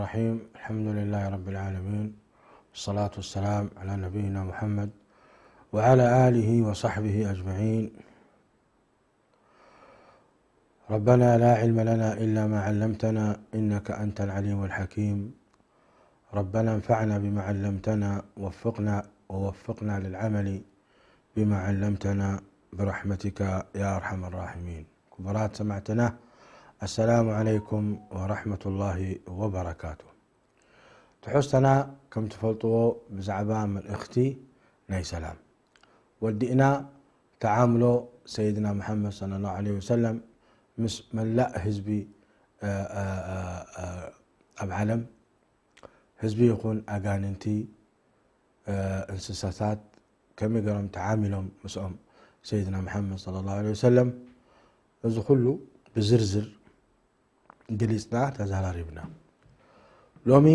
الرحيم. الحمد لله رب العالمين، والصلاة والسلام على نبينا محمد وعلى آله وصحبه أجمعين. ربنا لا علم لنا إلا ما علمتنا إنك أنت العليم الحكيم. ربنا انفعنا بما علمتنا، وفقنا، ووفقنا للعمل بما علمتنا برحمتك يا أرحم الراحمين. ክቡራት ሰማዕትና፣ السلام عليكم ورحمة الله وبركاته. ትሕዝቶና ከም ትፈልጥዎ ብዛዕባ መልእኽቲ ናይ ሰላም ወዲእና፣ ተዓምሎ ሰይድና መሓመድ ሰለላሁ ዐለይሂ ወሰለም ምስ መላእ ህዝቢ፣ እ፣ እ፣ እ፣ እ፣ ኣብ ዓለም ህዝቢ ይኹን ኣጋንንቲ፣ እ፣ እንስሳታት ከመይ ገይሮም ተዓሚሎም ምስኦም ሰይድና መሓመድ ሰለላሁ ዐለይሂ ወሰለም፣ እዚ ኩሉ ብዝርዝር ገሊጽና ተዘራሪብና። ሎሚ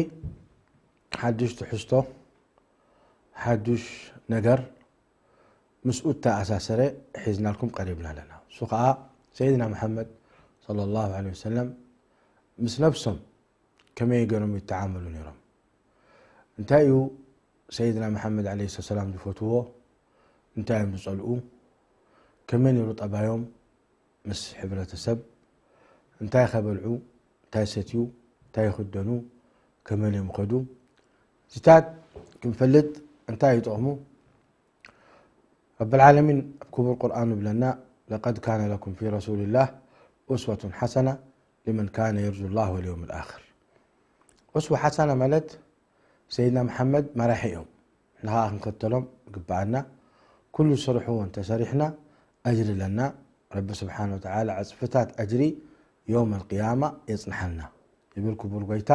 ሓድሽ ትሕዝቶ፣ ሓድሽ ነገር ምስኡ እተኣሳሰረ ሒዝናልኩም ቀሪብና ኣለና። እሱ ኸኣ ሰይድና መሓመድ ሰለላሁ ዐለይሂ ወሰለም ምስ ነብሶም ከመይ ገይሮም ይተዓመሉ ነይሮም? እንታይ እዩ ሰይድና መሓመድ ዐለይሂ ሰላም ዝፈትዎ? እንታይ እዮም ዝጸልኡ? ከመይ ነይሩ ጠባዮም ምስ ሕብረተሰብ? እንታይ ከበልዑ? እንታይ ሰትዩ? እንታይ ይኽደኑ? ከመይ እዮም ይኸዱ? እዚታት ክንፈልጥ እንታይ እዩ ጥቕሙ? ረብል ዓለሚን ኣብ ክቡር ቁርኣኑ ይብለና፣ لقد كان لكم في رسول الله أسوة حسنة لمن كان يرجو الله واليوم الآخر። ኡስዋ ሓሰና ማለት ሰይድና መሓመድ መራሒ እዮም። ንኻ ክንከተሎም ይግብኣና። ኩሉ ስርሕዎ እንተሰሪሕና ኣጅሪ ኣለና። ረቢ ስብሓነ ወተዓላ ዕፅፍታት ኣጅሪ የውመል ቅያማ የፅንሓልና ይብል ክቡር ጎይታ።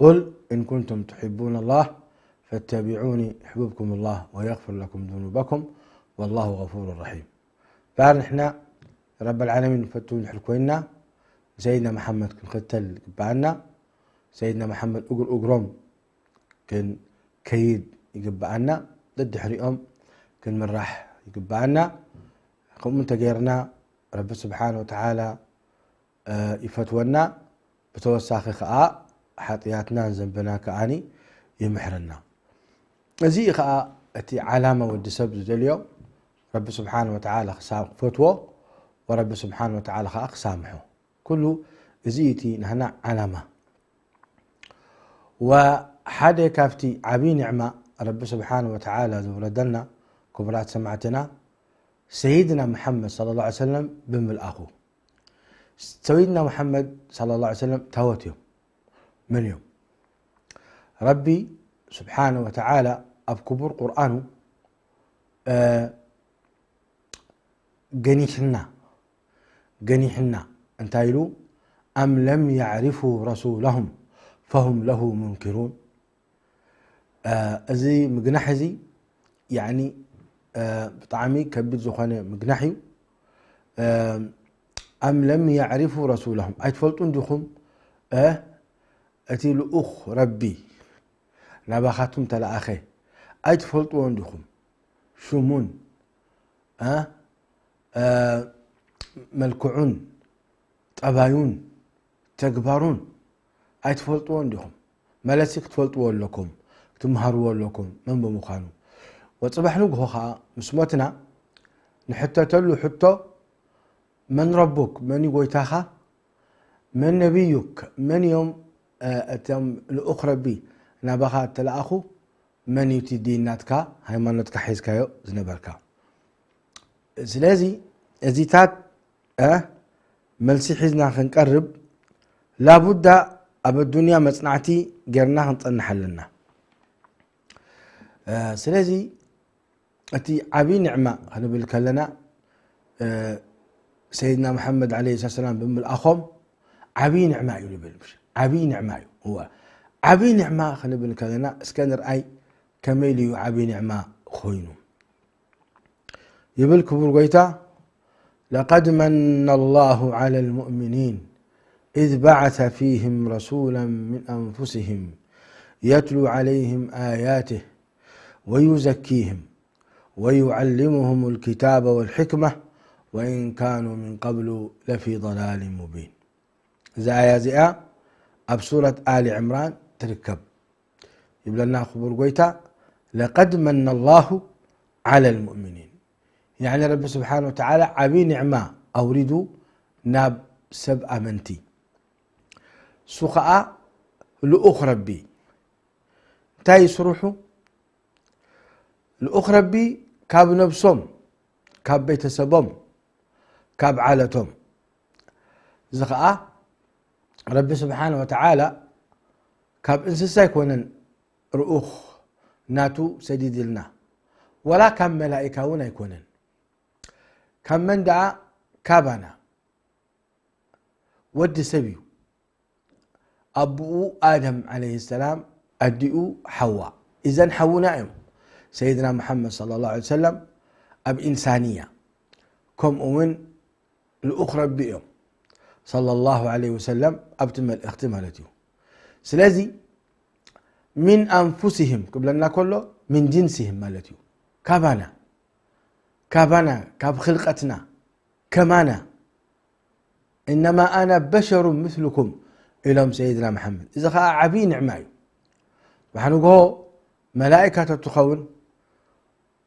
قل إن كنتم تحبون الله فاتبعوني يحببكم الله ويغفر لكم ذنوبكم والله غفور رحيم። እምበኣር ንሕና ረበል ዓለሚን ንፈቱ እንድሕር ኮይንና፣ ንሰይድና መሓመድ ክንኽተል ይግብኣና። ሰይድና መሓመድ እግር እግሮም ክንከይድ ይግብኣና። ደድሕሪኦም ክንምራሕ ይግብኣና። ከምኡ እንተገይርና፣ ረቢ ስብሓነ ወተዓላ፣ እ፣ ይፈትወና። ብተወሳኺ ኸኣ ሓጥያትናን ዘንብናን ከኣኒ ይምሕረና። እዚ ኸኣ እቲ ዓላማ ወዲ ሰብ ዝደልዮ፣ ረቢ ስብሓነ ወተዓላ ክሳ-፣ ክፈትዎ፣ ወረቢ ስብሓነ ወተዓላ ኸኣ ክሳምሖ። ኩሉ እዚ እቲ ናህና ዓላማ። ወሓደ ካብቲ ዓብዪ ኒዕማ ረቢ ስብሓነ ወተዓላ ዘውረደልና፣ ክቡራት ሰማዕትና፣ ሰይድና መሓመድ ሰለላሁ ዐለይሂ ወሰለም ብምልኣኹ። ሰይድና መሓመድ ሰለላሁ ዐለይሂ ወሰለም ታወት እዮም። መን እዮም? ረቢ ስብሓነ ወተዓላ ኣብ ክቡር ቁርኣኑ፣ እ፣ ገኒሕና፣ ገኒሕና እንታይ ኢሉ? أم لم يعرفوا رسولهم فهم له منكرون። እ፣ እዚ ምግናሕ እዚ፣ ያዕኒ፣ እ፣ ብጣዕሚ ከቢድ ዝኾነ ምግናሕ እዩ። እ፣ أم لم يعرفوا رسولهم፣ ኣይትፈልጡን ዲኹም፣ እ፣ እቲ ልኡኽ ረቢ ናባኻቱም ተለኣኸ ኣይትፈልጥዎን ዲኹም? ሽሙን፣ እ፣ እ፣ መልክዑን፣ ጠባዩን፣ ተግባሩን ኣይትፈልጥዎን ዲኹም? መለሲ ክትፈልጥዎ ኣለኩም፣ ክትምሃርዎ ኣለኩም መን ብምዃኑ። ወጽባሕ ንግሆ ኸኣ ምስ ሞትና ንሕተተሉ ሕቶ፣ መን ረቡክ፣ መን እዩ ጎይታኻ? መን ነቢዩክ፣ መን እዮም፣ እ፣ እቶም ልኡኽ ረቢ ናባኻ እተለኣኹ? መን እዩ እቲ ዲን ናትካ፣ ሃይማኖትካ ሒዝካዮ ዝነበርካ? ስለዚ እዚታት፣ እ፣ መልሲ ሒዝና ክንቀርብ ላቡዳ ኣብ ኣዱንያ መጽናዕቲ ጌርና ክንጸንሕ ኣለና። እ፣ ስለዚ እቲ ዓብዪ ኒዕማ ክንብል ከለና፣ እ፣ ሰይድና መሓመድ ዓለይሂ ሰላም ብምልኣኾም ዓብዪ ኒዕማ እዩ ንብል። ዓብዪ ኒዕማ እዩ። እወ፣ ዓብዪ ኒዕማ ክንብል ከለና እስከ ንርኣይ ከመይ ኢሉ እዩ ዓብዪ ኒዕማ ኮይኑ? ይብል ክቡር ጎይታ፣ لقد من الله على المؤمنين إذ بعث فيهم رسولا من أنفسهم يتلو عليهم آياته ويزكيهم ويعلمهم الكتاب والحكمة وإن كانوا من قبل لفي ضلال مبين. እዛ ኣያ እዚኣ ኣብ ሱረት ኣሊ ዕምራን ትርከብ። ይብለና ክቡር ጎይታ፣ "ለቀድ መነ ላሁ ዓለ ልሙእሚኒን"። ያዕኒ ረቢ ስብሓን ወተዓላ ዓብዪ ኒዕማ ኣውሪዱ ናብ ሰብ ኣመንቲ። እሱ ኸዓ ልኡኽ ረቢ። እንታይ እዩ ስርሑ? ልኡኽ ረቢ ካብ ነብሶም፣ ካብ ቤተሰቦም፣ ካብ ዓለቶም። እዚ ኸዓ ረቢ ስብሓን ወተዓላ ካብ እንስሳ ኣይኮነን ርኡኽ ናቱ ሰዲድልና፣ ወላ ካብ መላኢካ እውን ኣይኮነን። ካብ መን ደኣ? ካባና። ወዲ ሰብ እዩ። ኣቦኡ ኣደም ዓለይሂ ሰላም፣ ኣዲኡ ሓዋ። እዘን ሓውና እዮም። ሰይድና ሙሓመድ ሰለላሁ ዐለይሂ ወሰለም ኣብ ኢንሳንያ፣ ከምኡ እውን ልኡኽ ረቢ እዮም። ሰለላሁ ዐለይሂ ወሰለም ኣብቲ መልእኽቲ ማለት እዩ። ስለዚ ሚን ኣንፉሲሂም ክብለና ከሎ ሚን ጅንሲሂም ማለት እዩ። ካባና፣ ካባና፣ ካብ ኽልቀትና፣ ከማና። "እነማ ኣና በሸሩ ምስልኩም" ኢሎም ሰይድና መሓመድ። እዚ ኸዓ ዓብዪ ንዕማ እዩ። ጽባሕ ንግሆ መላኢካ ተትኸውን፣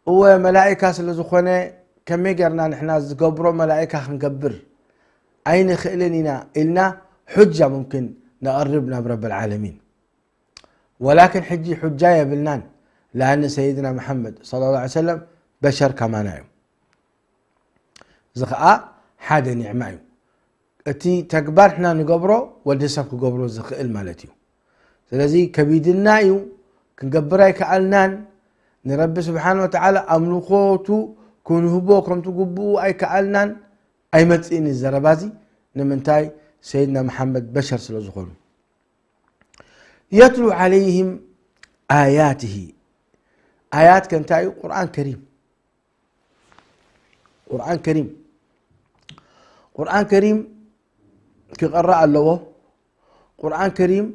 እወ መላኢካ ስለ ዝኾነ ከመይ ጌርና ንሕና ዝገብሮ መላኢካ ክንገብር ኣይንኽእልን ኢና ኢልና ሑጃ ሙምኪን ነቕርብ ናብ ረብል ዓለሚን። ወላኪን ሕጂ ሑጃ የብልናን። ለኣነ ሰይድና መሓመድ ሰለላሁ ዐለይሂ ወሰለም በሸር ከማና እዮም። እዚ ኸዓ ሓደ ኒዕማ እዩ። እቲ ተግባር ንሕና ንገብሮ ወዲ ሰብ ክገብሮ ዝኽእል ማለት እዩ። ስለዚ ከቢድና እዩ፣ ክንገብር ኣይከኣልናን። ንረቢ ስብሓን ወተዓላ ኣምልኾቱ ክንህቦ ከምቲ ግቡኡ ኣይከኣልናን። ኣይመጽእን እዩ ዘረባ እዚ። ንምንታይ? ሰይድና መሓመድ በሸር ስለ ዝኾኑ። የትሉ ዓለይህም ኣያትሂ። ኣያት ከ እንታይ እዩ? ቁርኣን ከሪም። ቁርኣን ከሪም። ቁርኣን ከሪም ክቐረእ ኣለዎ። ቁርኣን ከሪም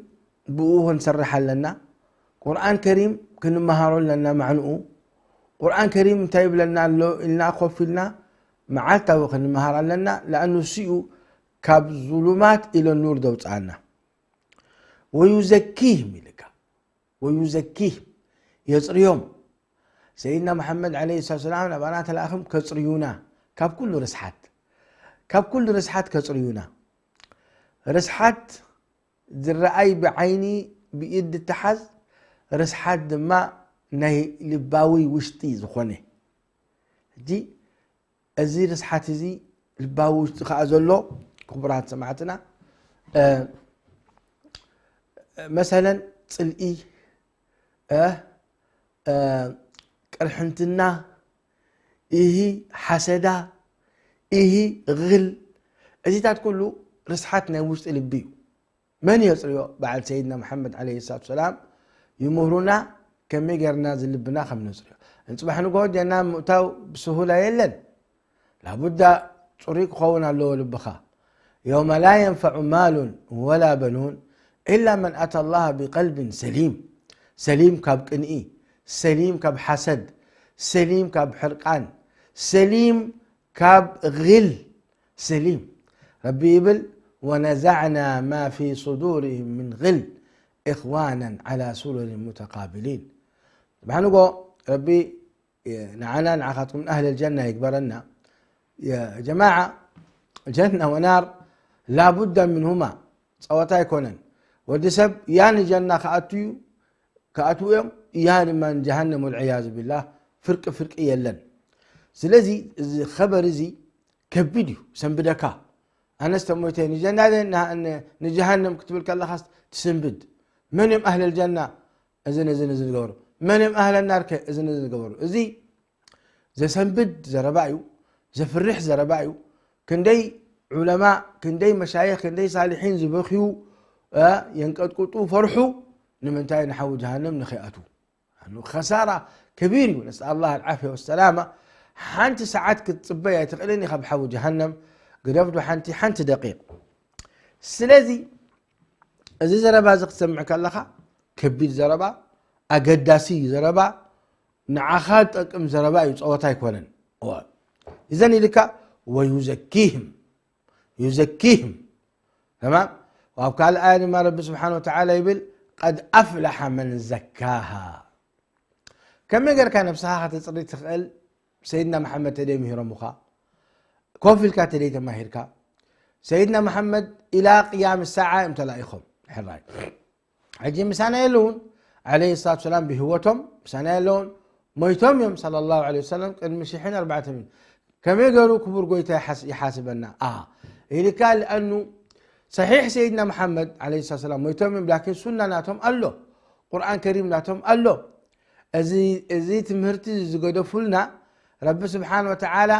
ብኡ ክንሰርሕ ኣለና። ቁርኣን ከሪም ክንመሃሮ ኣለና ማዕንኡ። ቁርኣን ከሪም እንታይ ይብለና ኣሎ ኢልና ኮፍ ኢልና መዓልታዊ ክንመሃር ኣለና። ለኣኑ እሱ እዩ ካብ ዙሉማት ኢለ ኑር ዘውፅኣና። ወዩዘኪህም ኢልካ። ወዩዘኪህም፣ የፅርዮም። ሰይድና መሓመድ ዓለይሂ ሰላቱ ወሰላም ናባና ተላእኽም ከፅርዩና ካብ ኩሉ ርስሓት፣ ካብ ኩሉ ርስሓት ከፅርዩና። ርስሓት ዝረኣይ ብዓይኒ ብኢድ እተሓዝ፣ ርስሓት ድማ ናይ ልባዊ ውሽጢ ዝኾነ። ሕጂ እዚ ርስሓት እዚ ልባዊ ውሽጢ ከኣ ዘሎ፣ ክቡራት ሰማዕትና፣ እ፣ መሰለን ጽልኢ፣ እ፣ እ፣ ቅርሕንትና፣ ኢሂ ሓሰዳ፣ ኢሂ ግል፣ እዚታት ኩሉ ርስሓት ናይ ውሽጢ ልቢ እዩ። መን የጽርዮ? በዓል ሰይድና መሓመድ ዓለይሂ ሰላቱ ሰላም ይምህሩና ከመይ ጌርና እዚ ልብና ከም ነጽርዮ። ንጽባሕ ንግሆ ጀና ምእታው ብስሁላ የለን። ላቡዳ ጽሩይ ክኸውን ኣለዎ ልብኻ። የውመ ላ የንፈዑ ማሉን ወላ በኑን ኢላ መን ኣታ ላህ ቢቀልቢን ሰሊም። ሰሊም ካብ ቅንኢ፣ ሰሊም ካብ ሓሰድ፣ ሰሊም ካብ ሕርቃን፣ ሰሊም ካብ ግል። ሰሊም። ረቢ ይብል፣ "ወነዛዕና ማ ፊ ሱዱሪሂም ምን ግል ኢኽዋናን ዓላ ሱሩሪን ሙተቃቢሊን።" ጽባሕ ንጎ ረቢ ንዓና ንዓኻትኩም ኣህለል ጀና ይግበረና። ጀማዓ፣ ጀና ወናር ላቡዳ ምንሁማ፣ ጸወታ ኣይኮነን። ወዲ ሰብ ያ ንጀና ክኣቱ እዩ፣ ክኣትዉ እዮም፣ ያ ድማ ንጀሃነም፣ ወልዕያዙ ቢላህ፣ ፍርቂ ፍርቂ የለን። ስለዚ እዚ ኸበር እዚ ከቢድ እዩ፣ ሰንብደካ። ኣነስ ተሞይተ ንጀና ን-፣ ን-፣ ንጀሃነም ክትብል ከለኻስ ትስንብድ። መን እዮም ኣህለል ጀና? እዝን እዝን እዝን ዝገበሩ። መን እዮም ኣህለል ናር ከ? እዝን እዝን ዝገበሩ። እዚ ዘሰንብድ ዘረባ እዩ፣ ዘፍርሕ ዘረባ እዩ። ክንደይ ዑለማ፣ ክንደይ መሻይኽ፣ ክንደይ ሳሊሒን ዝበኽዩ፣ እ፣ የንቀጥቅጡ፣ ፈርሑ። ንምንታይ? ንሓዊ ጀሃነም ንኸይኣትዉ። ኣኑ ኸሳራ ከቢር እዩ። ነስኣል ላህ ኣልዓፍያ ወሰላማ። ሓንቲ ሰዓት ክትጽበይ ኣይትኽእልን ኢኻ ብሓዊ ጀሃነም። ግደፍዶ ሓንቲ፣ ሓንቲ ደቂቕ። ስለዚ እዚ ዘረባ እዚ ክትሰምዕ ከለኻ ከቢድ ዘረባ፣ ኣገዳሲ ዘረባ፣ ንዓኻ ዝጠቅም ዘረባ እዩ፣ ጸወታ ኣይኮነን። እዋ። እዘን ኢልካ ወዩዘኪህም፣ ዩዘኪህም። ተማም? ኣብ ካልእ ኣያ ድማ ረቢ ስብሓን ወተዓላ ይብል፣ ቀድ ኣፍላሓ መን ዘካሃ። ከመይ ገርካ ነብስኻ ከተፅሪ ትኽእል? ሰይድና መሓመድ ተደይ ምሂሮምኻ፣ ኮፍ ኢልካ ተደይ ተማሂርካ። ሰይድና መሓመድ ኢላ ቅያም ሰዓ እዮም ተላኢኾም። ሕራይ ሕጂ ምሳና የለውን። ዓለይሂ ሰላቱ ሰላም ብህይወቶም ምሳና የለውን። ሞይቶም እዮም ሰለላሁ ዐለይሂ ወሰለም ቅድሚ ሽሕን ኣርባዕተ ሚእትን። ከመይ ገሩ ክቡር ጎይታ ይሓስ- ይሓስበና? ኣ ኢልካ ልኣኑ ሰሒሕ ሰይድና መሓመድ ዓለይሂ ሰላቱ ሰላም ሞይቶም እዮም። ላኪን ሱና ናቶም ኣሎ፣ ቁርኣን ከሪም ናቶም ኣሎ። እዚ እዚ ትምህርቲ ዝገደፉልና ረቢ ስብሓን ወተዓላ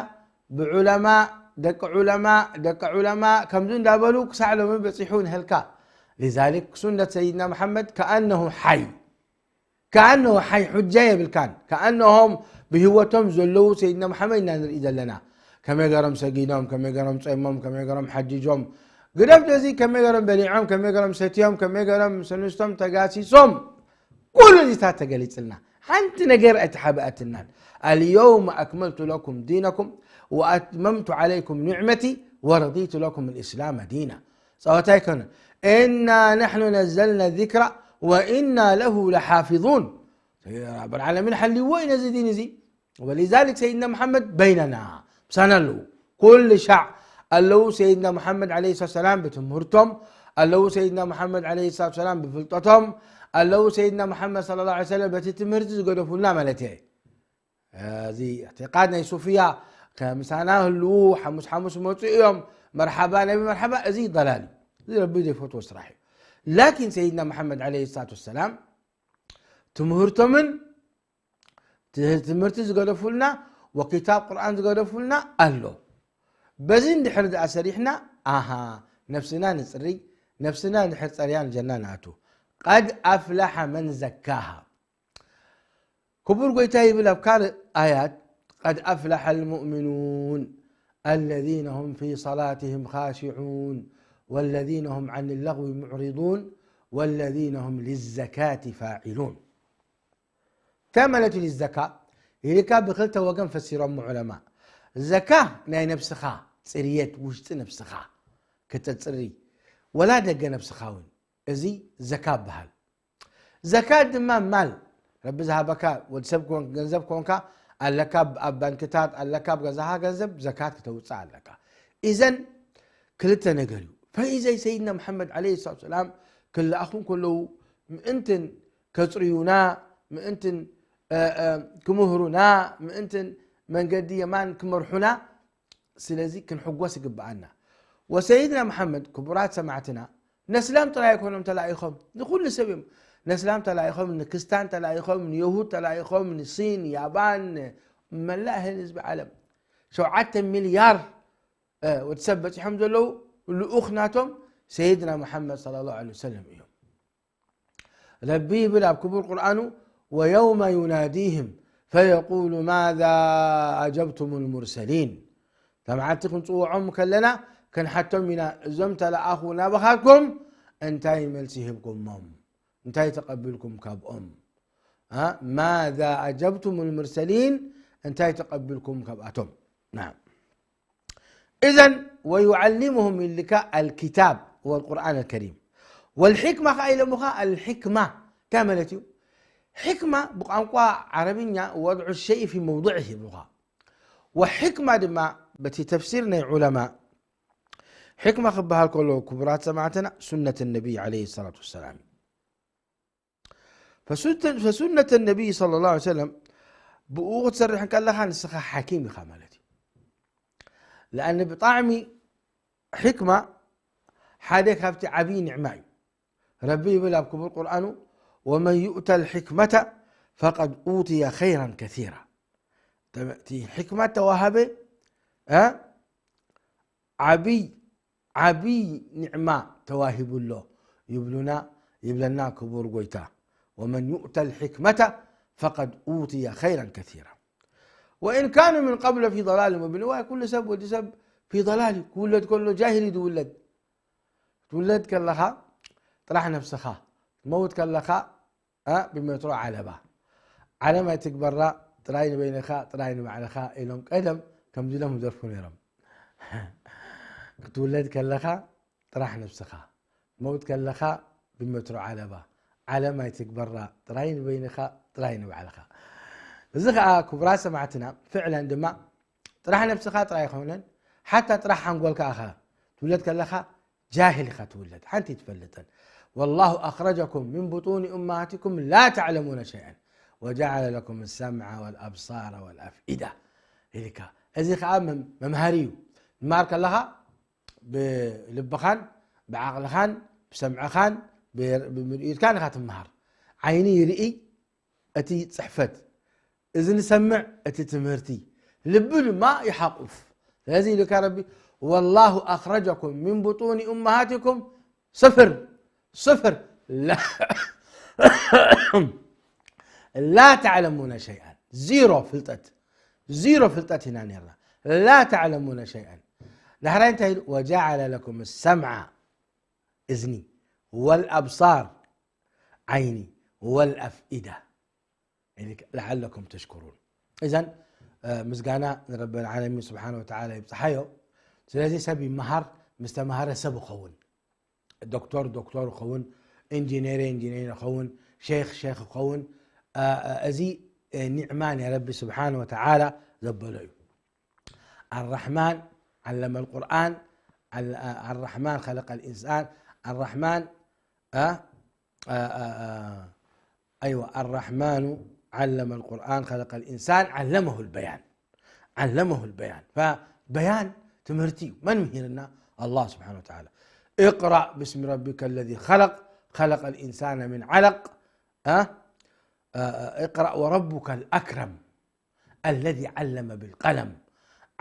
ብዑለማ፣ ደቂ ዑለማ፣ ደቂ ዑለማ ከምዚ እንዳበሉ ክሳዕ ሎሚ በፂሑ ንህልካ። ሊዛሊክ ሱነት ሰይድና መሓመድ ከኣነሁ ሓይ ከኣነሁ ሓይ ሑጃ የብልካን። ከኣነሆም ብህይወቶም ዘለዉ ሰይድና መሓመድ ኢና ንርኢ ዘለና። ከመይ ገሮም ሰጊዶም፣ ከመይ ገሮም ጾይሞም፣ ከመይ ገሮም ሓጅጆም፣ ግደፍ ነዚ፣ ከመይ ገሮም በሊዖም፣ ከመይ ገሮም ሰትዮም፣ ከመይ ገሮም ሰንስቶም ተጋሲሶም፣ ኩሉ እዚታት ተገሊጽልና። ሓንቲ ነገር ኣይተሓብኣትናን። ኣልየውመ ኣክመልቱ ለኩም ዲነኩም ወኣትመምቱ ዓለይኩም ኒዕመቲ ወረዲቱ ለኩም ልእስላመ ዲና። ጸወታ ኣይኮነን። እና ናሕኑ ነዘልና ዚክራ ወኢና ለሁ ለሓፊዙን። ረብል ዓለሚን ሓልይዎ እዩ ነዚ ዲን እዚ። ወሊዛሊክ ሰይድና መሓመድ በይነና፣ ምሳና ኣለዉ። ኩሉ ሻዕ ኣለዉ። ሰይድና መሓመድ ዓለይሂ ሰላም ብትምህርቶም ኣለዉ። ሰይድና መሓመድ ዓለይሂ ሰላም ብፍልጠቶም ኣለዉ። ሰይድና መሓመድ ሰለላሁ ዐለይሂ ወሰለም በቲ ትምህርቲ ዝገደፉልና ማለት እየ። እዚ እዕትቃድ ናይ ሱፍያ ከምሳና ህልዉ፣ ሓሙስ ሓሙስ መፁ እዮም፣ መርሓባ ነቢ መርሓባ፣ እዚ ضلال እዩ። እዚ ረቢ ዘይፈትዎ ስራሕ እዩ። ላኪን ሰይድና መሓመድ ዓለይሂ ሰላቱ ወሰላም ትምህርቶምን ት- ትምህርቲ ዝገደፉልና ወኪታብ ቁርኣን ዝገደፉልና ኣሎ። በዚ እንድሕር ደኣ ሰሪሕና፣ ኣሃ፣ ነብስና ንጽሪ፣ ነብስና እንድሕር ጸርያ ንጀና ንኣቱ። ቀድ ኣፍላሐ መን ዘካሃ። ክቡር ጎይታ ይብል ኣብ ካልእ ኣያት፣ ቀድ ኣፍላሐ ልሙእሚኑን ኣለዚነ ሁም ፊ ሰላትህም ኻሽዑን ወለዚነ ሁም ዐን ለግዊ ሙዕሪዱን ወለዚነ ሁም ሊዘካቲ ፋዒሉን። እንታይ ማለት እዩ ዘካ? ኢልካ ብክልተ ወገን ፈሲሮም ዑለማ። ዘካ ናይ ነብስኻ ጽርየት፣ ውሽጢ ነብስኻ ክተጽሪ፣ ወላ ደገ ነብስኻ እውን፣ እዚ ዘካ ይበሃል። ዘካ ድማ ማል ረቢ ዝሃበካ፣ ወዲ ሰብ ኮን-፣ ገንዘብ ኮንካ ኣለካ፣ ኣብ ባንክታት ኣለካ፣ ኣብ ገዛኻ ገንዘብ ዘካት ክተውፅእ ኣለካ። ኢዘን ክልተ ነገር እዩ። ፈኢዘይ ሰይድና መሓመድ ዓለይሂ ሰላቱ ሰላም ክለኣኹ ከለዉ ምእንትን ከጽርዩና፣ ምእንትን፣ እ፣ እ፣ ክምህሩና፣ ምእንትን መንገዲ የማን ክመርሑና፣ ስለዚ ክንሕጎስ ይግብኣና። ወሰይድና መሓመድ፣ ክቡራት ሰማዕትና፣ ነስላም ጥራይ ኣይኮኖም ተላኢኾም፣ ንኹሉ ሰብ እዮም። ነስላም ተላኢኾም፣ ንክስታን ተላኢኾም፣ ንየሁድ ተላኢኾም፣ ንሲን፣ ያባን፣ መላእ ህዝቢ ዓለም። ሸውዓተ ሚልያር፣ እ፣ ወዲ ሰብ በጺሖም ዘለዉ ልኡኽ ናቶም ሰይድና መሓመድ ሰለላሁ ዐለይሂ ወሰለም እዮም። ረቢ ይብል ኣብ ክቡር ቁርኣኑ፣ "ወየውመ ዩናዲህም ፈየቁሉ ማዛ ኣጀብቱም ልሙርሰሊን?" እታ መዓልቲ ክንጽውዖም ከለና ክንሓቶም ኢና፣ እዞም ተለኣኹ ናባኻትኩም እንታይ መልሲ ሂብኩሞም? እንታይ ተቐቢልኩም ካብኦም? ኣ፣ ማዛ ኣጀብቱም ልሙርሰሊን? እንታይ ተቐቢልኩም ካብኣቶም? ናም። እዘን ወዩዓሊሙሁም ኢልካ ኣልኪታብ ወልቁርኣን ኣልከሪም ወልሕክማ ከኣ ኢሎምኻ። ኣልሕክማ እንታይ ማለት እዩ? ሕክማ ብቋንቋ ዓረብኛ ወድዑ ሸይ ፊ መውድዒ ይብሉኻ። ወሕክማ ድማ በቲ ተፍሲር ናይ ዑለማ ሕክማ ክበሃል ከሎ ክቡራት ሰማዕትና ሱነት ነቢይ ዓለይሂ ሰላቱ ወሰላም እዩ። ፈሱተ-፣ ፈሱነት ነቢይ ሰለላሁ ዐለይሂ ወሰለም ብኡ ክትሰርሕ እንከለኻ ንስኻ ሓኪም ኢኻ ማለት እዩ። ለኣን ብጣዕሚ ሕክማ ሓደ ካብቲ ዓብዪ ኒዕማ እዩ። ረቢ ይብል ኣብ ክቡር ቁርኣኑ፣ "ወመን ዩእተ ልሕክመተ ፈቀድ ኡትየ ኸይራን ከሲራ።" እቲ ሕክማ ተዋሃበ፣ እ? ዓብይ፣ ዓብይ ኒዕማ ተዋሂቡ ኣሎ ይብሉና፣ ይብለና ክቡር ጎይታ። "ወመን ዩእተ ልሕክመተ ፈቀድ ኡትየ ኸይራን ከሲራ። ወኢን ካኑ ምን ቀብለ ፊ ضላል ሙቢን።" ዋይ፣ ኩሉ ሰብ፣ ወዲ ሰብ ፊ ضላል እዩ። ክውለድ ከሎ ጃሂል እዩ ዝውለድ። ትውለድ ከለኻ ጥራሕ ነብስኻ፣ ትመውት ከለኻ፣ እ፣ ብሜትሮ ዓለባ። ዓለም ኣይትግበራ፣ ጥራይ ንበይንኻ፣ ጥራይ ንባዕልኻ ኢሎም ቀደም ከምዚ ኢሎም ይደርፉ ነይሮም። ክትውለድ ከለኻ ጥራሕ ነብስኻ፣ መውት ከለኻ ብመትሮ ዓለባ። ዓለም ኣይትግበራ፣ ጥራይ ንበይንኻ፣ ጥራይ ንባዕልኻ። እዚ ኸኣ ክቡራት ሰማዕትና፣ ፍዕለን ድማ ጥራሕ ነብስኻ ጥራይ ኣይኮነን፣ ሓታ ጥራሕ ሓንጎልካ ኢኻ ትውለድ ከለኻ ጃሂል ኢኻ ትውለድ፣ ሓንቲ ትፈልጥን። والله أخرجكم من بطون أمهاتكم لا تعلمون شيئا وجعل لكم السمع والأبصار والأفئدة ኢልካ። እዚ ኸኣ መም-፣ መምሃሪ እዩ። ትምሃር ከለኻ ብልብኻን ብዓቕልኻን ብሰምዕኻን ብ-፣ ብምርኢትካን ኢኻ ትምሃር። ዓይኒ ይርኢ እቲ ጽሕፈት፣ እዝኒ ይሰምዕ እቲ ትምህርቲ፣ ልቢ ድማ ይሓቁፍ። ስለዚ ኢሉካ ረቢ፣ والله أخرجكم من بطون أمهاتكم صفر صفر لا لا تعلمون شيئا ዜሮ ፍልጠት ዜሮ ፍልጠት ኢና ነርና لا تعلمون شيئا ዳሕራይ እንታይ ኢሉ وجعل لكم السمع እዝኒ والأبصار ዓይኒ والأفئدة لعلكم تشكرون إذن ምስጋና ንረቢ ዓለሚን ስብሓን ወተዓላ ይብፅሓዮ ስለዚ ሰብ ይመሃር ምስ ተማሃረ ሰብ ይኸውን ዶክተር ዶክተር ይኸውን ኢንጂነር ኢንጂነር ይኸውን ሸይኽ ሸይኽ ይኸውን እዚ ኒዕማ ናይ ረቢ ስብሓን ወተዓላ ዘበሎ እዩ الرحمن علم القرآن الرحمن خلق الإنسان الرحمن أه؟ أه أه أه أيوة الرحمن علم القرآن خلق الإنسان علمه البيان علمه البيان فبيان ትምህርቲ እዩ መን ምሂርና الله سبحانه وتعالى اقرأ باسم ربك الذي خلق خلق الإنسان من علق أه؟ أه اقرأ وربك الأكرم الذي علم بالقلم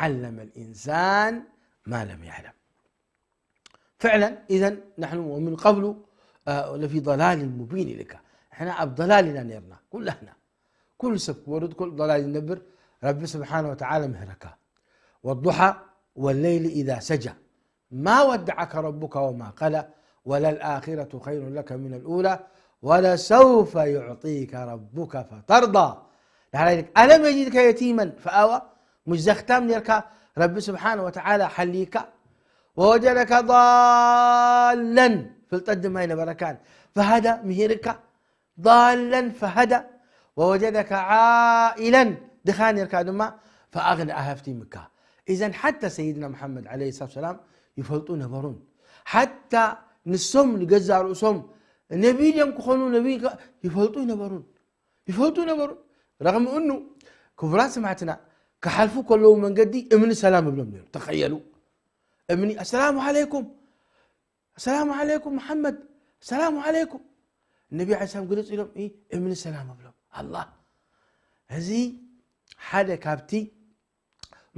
علم الإنسان ما لم يعلم فعلا إذا نحن ومن قبل لفي ضلال مبين لك احنا ኣብ ضلال ኢና ነርና ኩላህና ኩሉ ሰብ ክወርድ ኩሉ ضلال ይነብር ረቢ ስብሓን ወተዓላ ምህረካ والضحى والليل إذا سجى ما ودعك ربك وما قلى وللآخرة خير لك من الأولى ولسوف يعطيك ربك فترضى دحر إلك ألم يجدك يتيما فآوى مش زختام نيركا رب سبحانه وتعالى حليكا ووجدك ضالا في القد ما ينبركان فهدى مهيركا ضالا فهدى ووجدك عائلا دخان يركا دما فأغنى أهفتي مكا إذن حتى سيدنا محمد عليه الصلاة والسلام يفلطوا نبرون حتى نسوم لجزا رؤسهم نبي يوم كخونوا نبي يفلطوا نبرون يفلطوا نبرون رغم أنه كبرات سمعتنا كحلفوا كلهم من قدي امن سلام ابن منير تخيلوا امني السلام عليكم السلام عليكم محمد السلام عليكم النبي عليه السلام قلت لهم إيه امن السلام ابلهم الله هذه حدا كابتي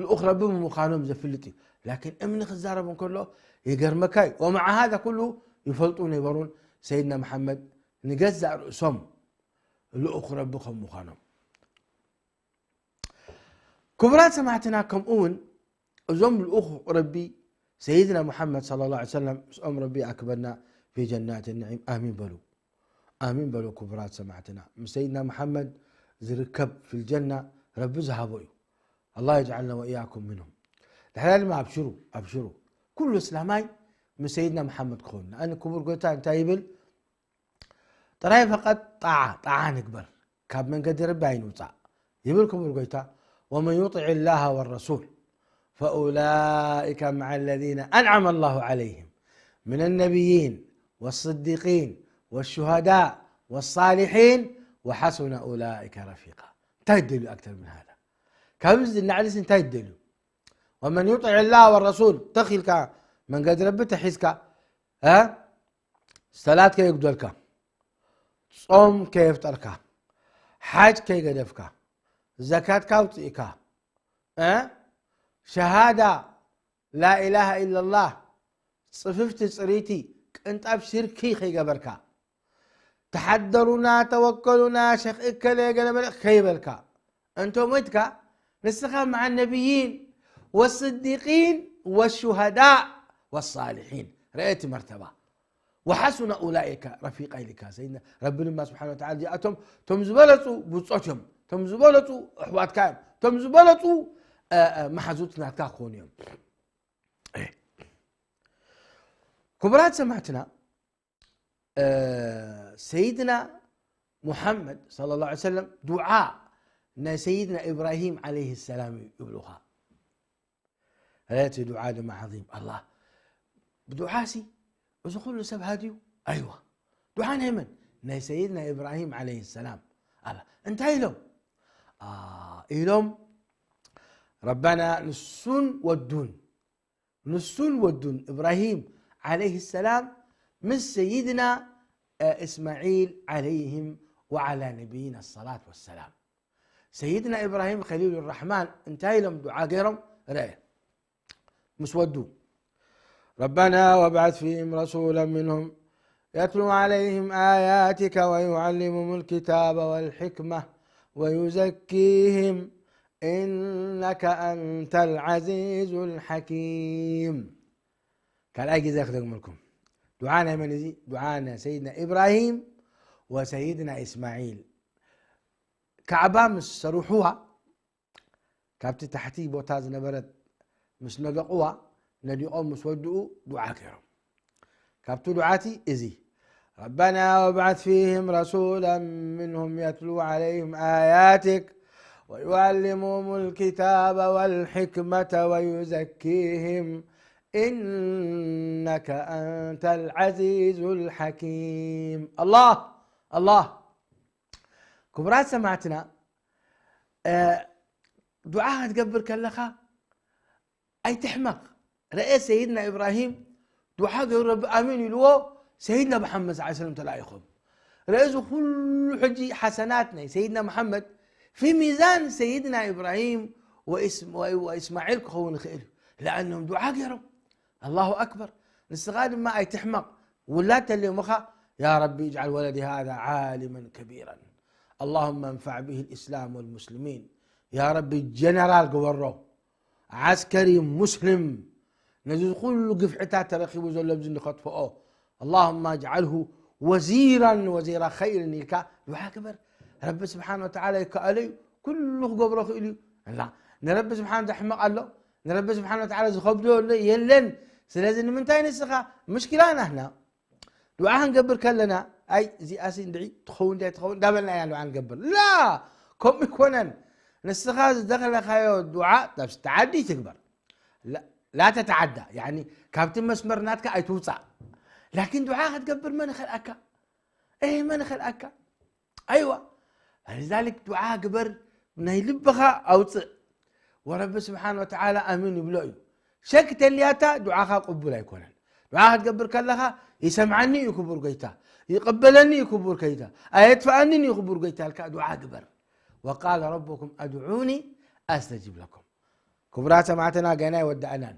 ልኡኽ ረቢ ምዃኖም ዘፍልጥ እዩ ላኪን እምኒ ክዛረቡ እንከሎ ይገርመካ እዩ ወመዓ ሃذا ኩሉ ይፈልጡ ነበሩን ሰይድና መሓመድ ንገዛእ ርእሶም ልኡኽ ረቢ ከም ምዃኖም ክቡራት ሰማዕትና ከምኡ እውን እዞም ልኡኽ ረቢ ሰይድና ሙሓመድ صلى الله عليه وسلم ምስኦም ረቢ ኣክበርና في جنات النعيم ኣሚን በሉ ኣሚን በሉ ክቡራት ሰማዕትና ምስ ሰይድና ሙሓመድ ዝርከብ في الجنة ረቢ ዝሃቦ እዩ الله يجعلنا وإياكم منهم ድሕሪያ ድማ ኣብሽሩ ኣብሽሩ ኩሉ እስላማይ ምስ ሰይድና ሙሓመድ ክኸውን ንኣን ክቡር ጎይታ እንታይ ይብል ጥራይ ፈቐጥ ጣዓ ጣዓ ንግበር ካብ መንገዲ ረቢ ኣይንውፃእ ይብል ክቡር ጎይታ ومن يطع الله والرسول فأولئك مع الذين أنعم الله عليهم من النبيين والصديقين والشهداء والصالحين وحسن أولئك رفيقا እንታይ ትደልዩ أكثر من هذا ካብዚ ንላዕሊስ እንታይ ትደልዩ ومن يطع الله والرسول ተኺልካ መንገዲ ረቢ ተሒዝካ ሰላት ከየጉደልካ ጾም ከየፍጠርካ ሓጅ ከይገደፍካ ዘካትካ ኣውፅእካ ሸሃዳ ላኢላሃ ኢላላህ ፅፍፍቲ ፅሪቲ ቅንጣብ ሽርኪ ከይገበርካ ተሓደሩና ተወከሉና ሸኽ እከለ ገለመለ ከይበልካ እንተ ሞይትካ ንስኻ مع النبيين والصديقين والشهداء والصالحين رأيت مرتبة وحسن أولئك رفيقا ኢልካ ሰይድና ረቢ ድማ ስብሓን ወተዓላ እዚኣቶም ቶም ዝበለፁ ብፆት እዮም ቶም ዝበለፁ ኣሕዋትካ እዮም ቶም ዝበለፁ መሓዙት ናትካ ክኾኑ እዮም ክቡራት ሰማዕትና ሰይድና ሙሓመድ صلى الله عليه وسلم ዱዓ ናይ ሰይድና ኢብራሂም عليه السلام እዩ ይብሉኻ። ረቲ ዱዓ ድማ ዓظيم ኣላ ብዱዓ ሲ እዚ ኩሉ ሰብ ሃድዩ ኣይዋ ዱዓ ናይ መን ናይ ሰይድና ኢብራሂም عليه السلام ኣላ እንታይ ኢሎም ኢሎም ረበና ንሱን ወዱን ንሱን ወዱን እብራሂም عليه السلام ምስ ሰይድና እስማዒል عليهم وعلى نبينا الصلاة والسلام ሰይድና ኢብራሂም ከሊሉ ራሕማን እንታይ ኢሎም ዱዓ ገይሮም ረአ ምስ ወዱ ربنا وابعث فيهم رسولا منهم يتلو عليهم آياتك ويعلمهم الكتاب والحكمة ويزكيهم إنك أنت العزيز الحكيم ካልኣይ ግዜ ክደግመልኩም ዱዓ ናይ መን እዚ ዱዓ ናይ ሰይድና ኢብራሂም ወሰይድና ኢስማዒል ካዕባ ምስ ሰሩሕዋ ካብቲ ታሕቲ ቦታ ዝነበረት ምስ ነደቕዋ ነዲቖም ምስ ወድኡ ዱዓ ገይሮም ካብቲ ዱዓቲ እዚ ربنا وابعث فيهم رسولا منهم يتلو عليهم آياتك ويعلمهم الكتاب والحكمة ويزكيهم إنك أنت العزيز الحكيم الله الله ክቡራት ሰማዕትና ዱዓ ክትገብር ከለኻ ኣይትሕመቕ ረአ ሰይድና ኢብራሂም ዱዓ ገይሩ ረቢ ኣሚን ኢልዎ ሰይድና መሓመድ ስ ሰለም ተላኢኾም ረአ እዚ ኩሉ ሕጂ ሓሰናት ናይ ሰይድና መሓመድ ፊ ሚዛን ሰይድና ኢብራሂም ወእስማዒል ክኸውን ይኽእል እዩ ለኣኖም ዱዓ ገይሮም ኣላሁ ኣክበር ንስኻ ድማ ኣይትሕመቕ ውላድ ተልዮምኻ يا رب اجعل ولدي هذا عالما كبيرا اللهم انفع به الإسلام والمسلمين يا رب ጀነራል ግበሮ ዓስከሪ ሙስሊም ነዚ ኩሉ ግፍዕታት ተረኺቡ ዘሎ ኣብዚ ንኸጥፍኦ اللهم اجعله وزيرا وزير خير ኢልካ ዱዓ ግበር ረቢ ስብሓን ወተዓላ ይከኣሎ እዩ ኩሉ ክገብሮ ክእል እዩ እና ንረቢ ስብሓን ዘሕመቕ ኣሎ ንረቢ ስብሓን ወተዓላ ዝኸብዶ ኣሎ የለን ስለዚ ንምንታይ ንስኻ ምሽኪላ ናህና ዱዓ ክንገብር ከለና ኣይ እዚኣሲ እንድዒ ትኸውን ዳይ ትኸውን እንዳበልና ኢና ዱዓ ንገብር ላ ከምኡ ይኮነን ንስኻ ዝደኸለካዮ ዱዓ ናብቲ ተዓዲ ትግበር ላ ተተዓዳ ካብቲ መስመር ናትካ ኣይትውፃእ ላኪን ዱዓ ክትገብር መን ይኸልኣካ እ መን ይኸልኣካ ኣይዋ ዛሊክ ዱዓ ግበር ናይ ልብኻ ኣውፅእ ወረቢ ስብሓን ወተዓላ ኣሚን ይብሎ እዩ ሸክ ተልያታ ዱዓኻ ቅቡል ኣይኮነን ዱዓ ክትገብር ከለኻ ይሰምዓኒ እዩ ክቡር ጎይታ ይቕበለኒ እዩ ክቡር ጎይታ ኣየጥፍኣንን እዩ ክቡር ጎይታ ልካ ዱዓ ግበር وقال ربكم ادعوني استجب لكم ክቡራት ሰማዕትና ገና ይወዳእናን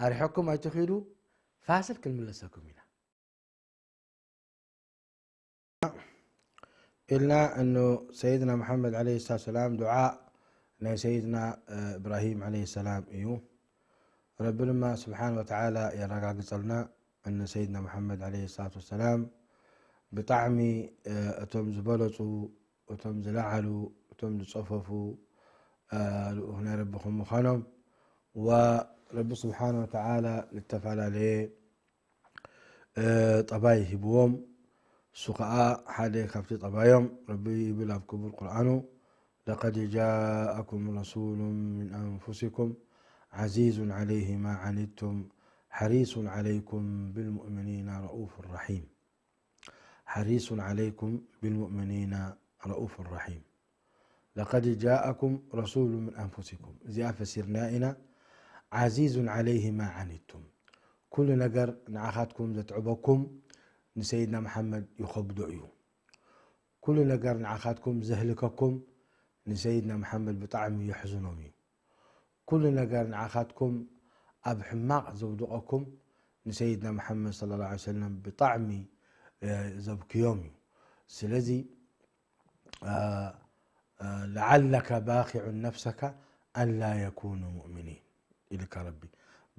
ኣርሐኩም ኣይትኺዱ ፋስል ክንምለሰኩም ኢና ኢልና እኑ ሰይድና መሓመድ ለ ስላት ሰላም ዱዓ ናይ ሰይድና እብራሂም ለ ሰላም እዩ ረቢ ድማ ስብሓን ወተዓላ የረጋግፀልና እነ ሰይድና መሓመድ ለ ስላት ወሰላም ብጣዕሚ እቶም ዝበለፁ እቶም ዝለዓሉ እቶም ዝፀፈፉ ልኡኽ ናይ ረቢ ከም ምዃኖም ወረቢ ስብሓን ወተዓላ ዝተፈላለየ ጠባይ ሂብዎም እሱ ከዓ ሓደ ካብቲ ጠባዮም ረቢ ይብል ኣብ ክቡር ቁርኣኑ لقد جاءكم رسول من أنفسكم عزيز عليه ما عنتم حريص عليكم بالمؤمنين رؤوف رحيم حريص عليكم بالمؤمنين رؤوف رحيم لقد جاءكم رسول من أنفسكم እዚኣ ፈሲርና ኢና عزيز عليه ما عنتم ኩሉ ነገር ንዓኻትኩም ዘትዕበኩም ንሰይድና መሓመድ ይኸብዶ እዩ ኩሉ ነገር ንዓኻትኩም ዘህልከኩም ንሰይድና መሓመድ ብጣዕሚ የሕዝኖም እዩ ኩሉ ነገር ንዓኻትኩም ኣብ ሕማቕ ዘውድቐኩም ንሰይድና መሓመድ صلى الله عليه وسلم ብጣዕሚ ዘብክዮም እዩ ስለዚ لعلك باخع نفسك ألا يكونوا مؤمنين ኢልካ ረቢ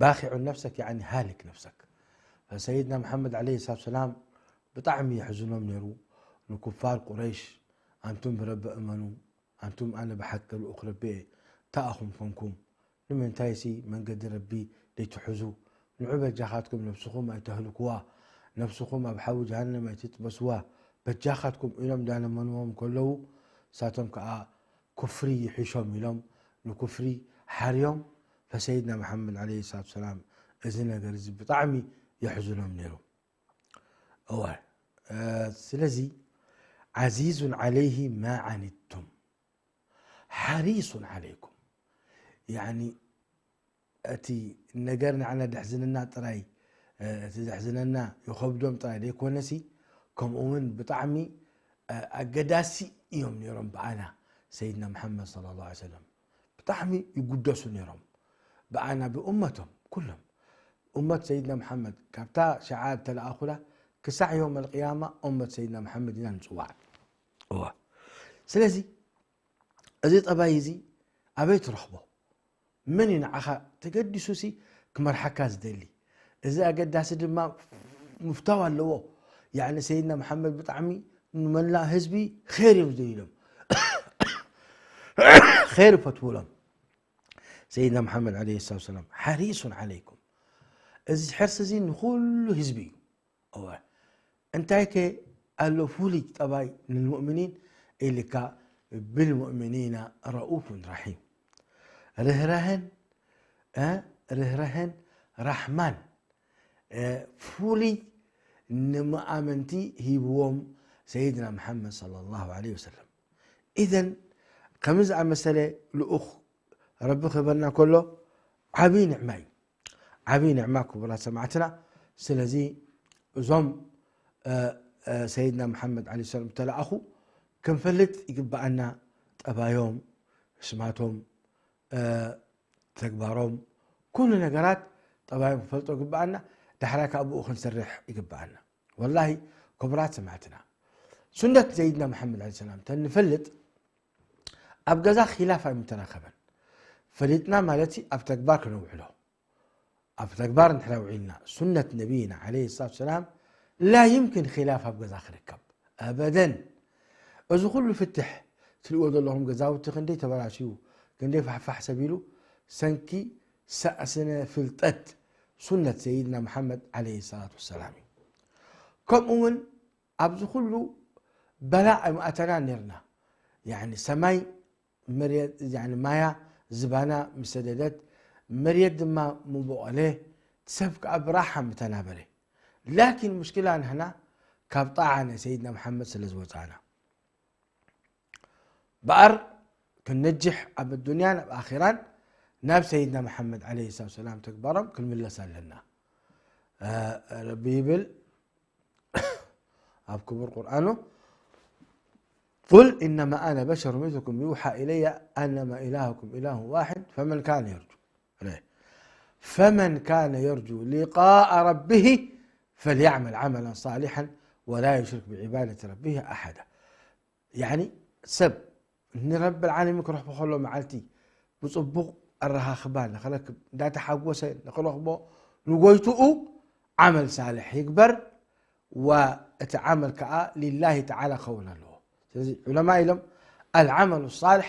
باخع نفسك يعني هالك نفسك فسيدنا محمد عليه الصلاة والسلام ብጣዕሚ የሕዝኖም ነይሩ ንኩፋር ቁረይሽ ኣንቱም ብረቢ እመኑ ኣንቱም ኣነ ብሓቂ ልኡኽ ረቢ እየ ተኣኹም ኮንኩም ንምንታይሲ መንገዲ ረቢ ደይትሕዙ ንዑ በጃኻትኩም ነብስኹም ኣይተህልክዋ ነብስኹም ኣብ ሓዊ ጀሃነም ኣይትጥበስዋ፣ በጃኻትኩም ኢሎም እንዳለመንዎም ከለዉ፣ ንሳቶም ከኣ ኩፍሪ ይሕሾም ኢሎም ንኩፍሪ ሓርዮም፣ ፈሰይድና መሓመድ ዓለይሂ ሰላቱ ወሰላም እዚ ነገር እዚ ብጣዕሚ የሕዝኖም ነይሩ። እወ፣ እ፣ ስለዚ ዓዚዙን ዓለይሂ ማ ዓኒቱም ሓሪሱን ዓለይኩም። ያኒ እቲ ነገር ንዓና ደሕዝነና ጥራይ፣ እ፣ እቲ ዘሕዝነና ይኸብዶም ጥራይ ዘይኮነሲ፣ ከምኡ እውን ብጣዕሚ፣ እ፣ ኣገዳሲ እዮም ነይሮም ብኣና ሰይድና መሓመድ ሰለላሁ ዐለይሂ ወሰለም። ብጣዕሚ ይጉደሱ ነይሮም ብኣና ብእመቶም ኩሎም። እመት ሰይድና መሓመድ ካብታ ሸዓ ተለኣኹላ ክሳዕ ዮም ኣልቅያማ እመት ሰይድና መሓመድ ኢና ንፅዋዕ። እዋ። ስለዚ እዚ ጠባይ እዚ ኣበይ ትረኽቦ? መን እዩ ንዓኻ ተገዲሱሲ ክመርሓካ ዝደሊ? እዚ ኣገዳሲ ድማ ምፍታው ኣለዎ። ያዕኒ ሰይድና መሓመድ ብጣዕሚ ንመላእ ህዝቢ ኸይር እዮም ዝደልዩሎም። ኸይር ይፈትውሎም። ሰይድና መሓመድ ዓለይሂ ሰላቱ ወሰላም ሓሪሱን ዓለይኩም። እዚ ሕርሲ እዚ ንኹሉ ህዝቢ እዩ። እወ። እንታይ ከ ኣሎ ፍሉይ ጠባይ ንልሙእሚኒን ኢልካ፣ ብልሙእሚኒና ረኡፉን ራሒም። ርህራህን፣ እ፣ ርህራህን ራሕማን፣ እ፣ ፍሉይ ንመኣመንቲ ሂብዎም ሰይድና መሓመድ ሰለላሁ ዐለይሂ ወሰለም። ኢዘን ከምዚ ዝኣመሰለ ልኡኽ ረቢ ክህበና ከሎ ዓብዪ ንዕማ እዩ። ዓብዪ ንዕማ ክቡራት ሰማዕትና። ስለዚ እዞም፣ እ፣ እ፣ ሰይድና መሓመድ ዓለይሂ ሰላም ዝተለኣኹ ክንፈልጥ ይግብኣና። ጠባዮም፣ ስማቶም፣ እ፣ ተግባሮም፣ ኩሉ ነገራት ጠባዮም ክንፈልጦ ይግብኣና። ዳሕራይ ካብ ብኡ ክንሰርሕ ይግብኣና። ወላሂ ክቡራት ሰማዕትና፣ ሱነት ሰይድና መሓመድ ዓለይሂ ሰላም ተንፈልጥ ኣብ ገዛ ኺላፍ ኣይምተራኸበን። ፈሊጥና ማለት ኣብ ተግባር ክነውዕሎ። ኣብ ተግባር እንድሕር ኣውዒልና ሱነት ነቢይና ዓለይሂ ሰላቱ ወሰላም ላ ይምክን ኺላፍ ኣብ ገዛ ክርከብ ኣበደን። እዚ ኩሉ ፍትሕ ትሪእዎ ዘለኹም ገዛውቲ ክንደይ ተበላሽዩ፣ ክንደይ ፋሕፋሕ ሰብ ኢሉ ሰንኪ ሳእስነ ፍልጠት ሱነት ሰይድና መሓመድ ዓለይሂ ሰላቱ ወሰላም እዩ። ከምኡ እውን ኣብዚ ኩሉ በላእ ኣይምኣተናን ነርና። ያኒ ሰማይ መሬት፣ ያኒ ማያ ዝባና ምስ ሰደደት፣ መሬት ድማ ምቦቐለ፣ ሰብ ከኣ ብራሓ ምተናበረ። ላኪን ሙሽኪላ ንሕና ካብ ጣዓ ናይ ሰይድና መሓመድ ስለ ዝወጻና። በኣር ክንነጅሕ ኣብ ኣዱንያን ኣብ ኣኺራን ናብ ሰይድና መሓመድ ዓለይሂ ሰላቱ ወሰላም ተግባሮም ክንምለስ ኣለና። እ፣ ረቢ ይብል ኣብ ክቡር ቁርኣኑ፣ قل إنما أنا بشر مثلكم يوحى إلي أنما إلهكم إله واحد فمن كان يرجو فمن كان يرجو لقاء ربه فليعمل عملا صالحا ولا يشرك بعبادة ربه أحدا. ያኒ ሰብ ንረብል ዓለሚን ክረኽቦ ከሎ መዓልቲ ብጽቡቕ ኣረኻኽባ ንኽረክብ እንዳተሓጎሰ ንኽረኽቦ ንጎይትኡ ዓመል ሳልሕ ይግበር። ወእቲ ዓመል ከኣ ሊላሂ ተዓላ ክኸውን ኣለዎ። ስለዚ ዑለማ ኢሎም፣ العمل الصالح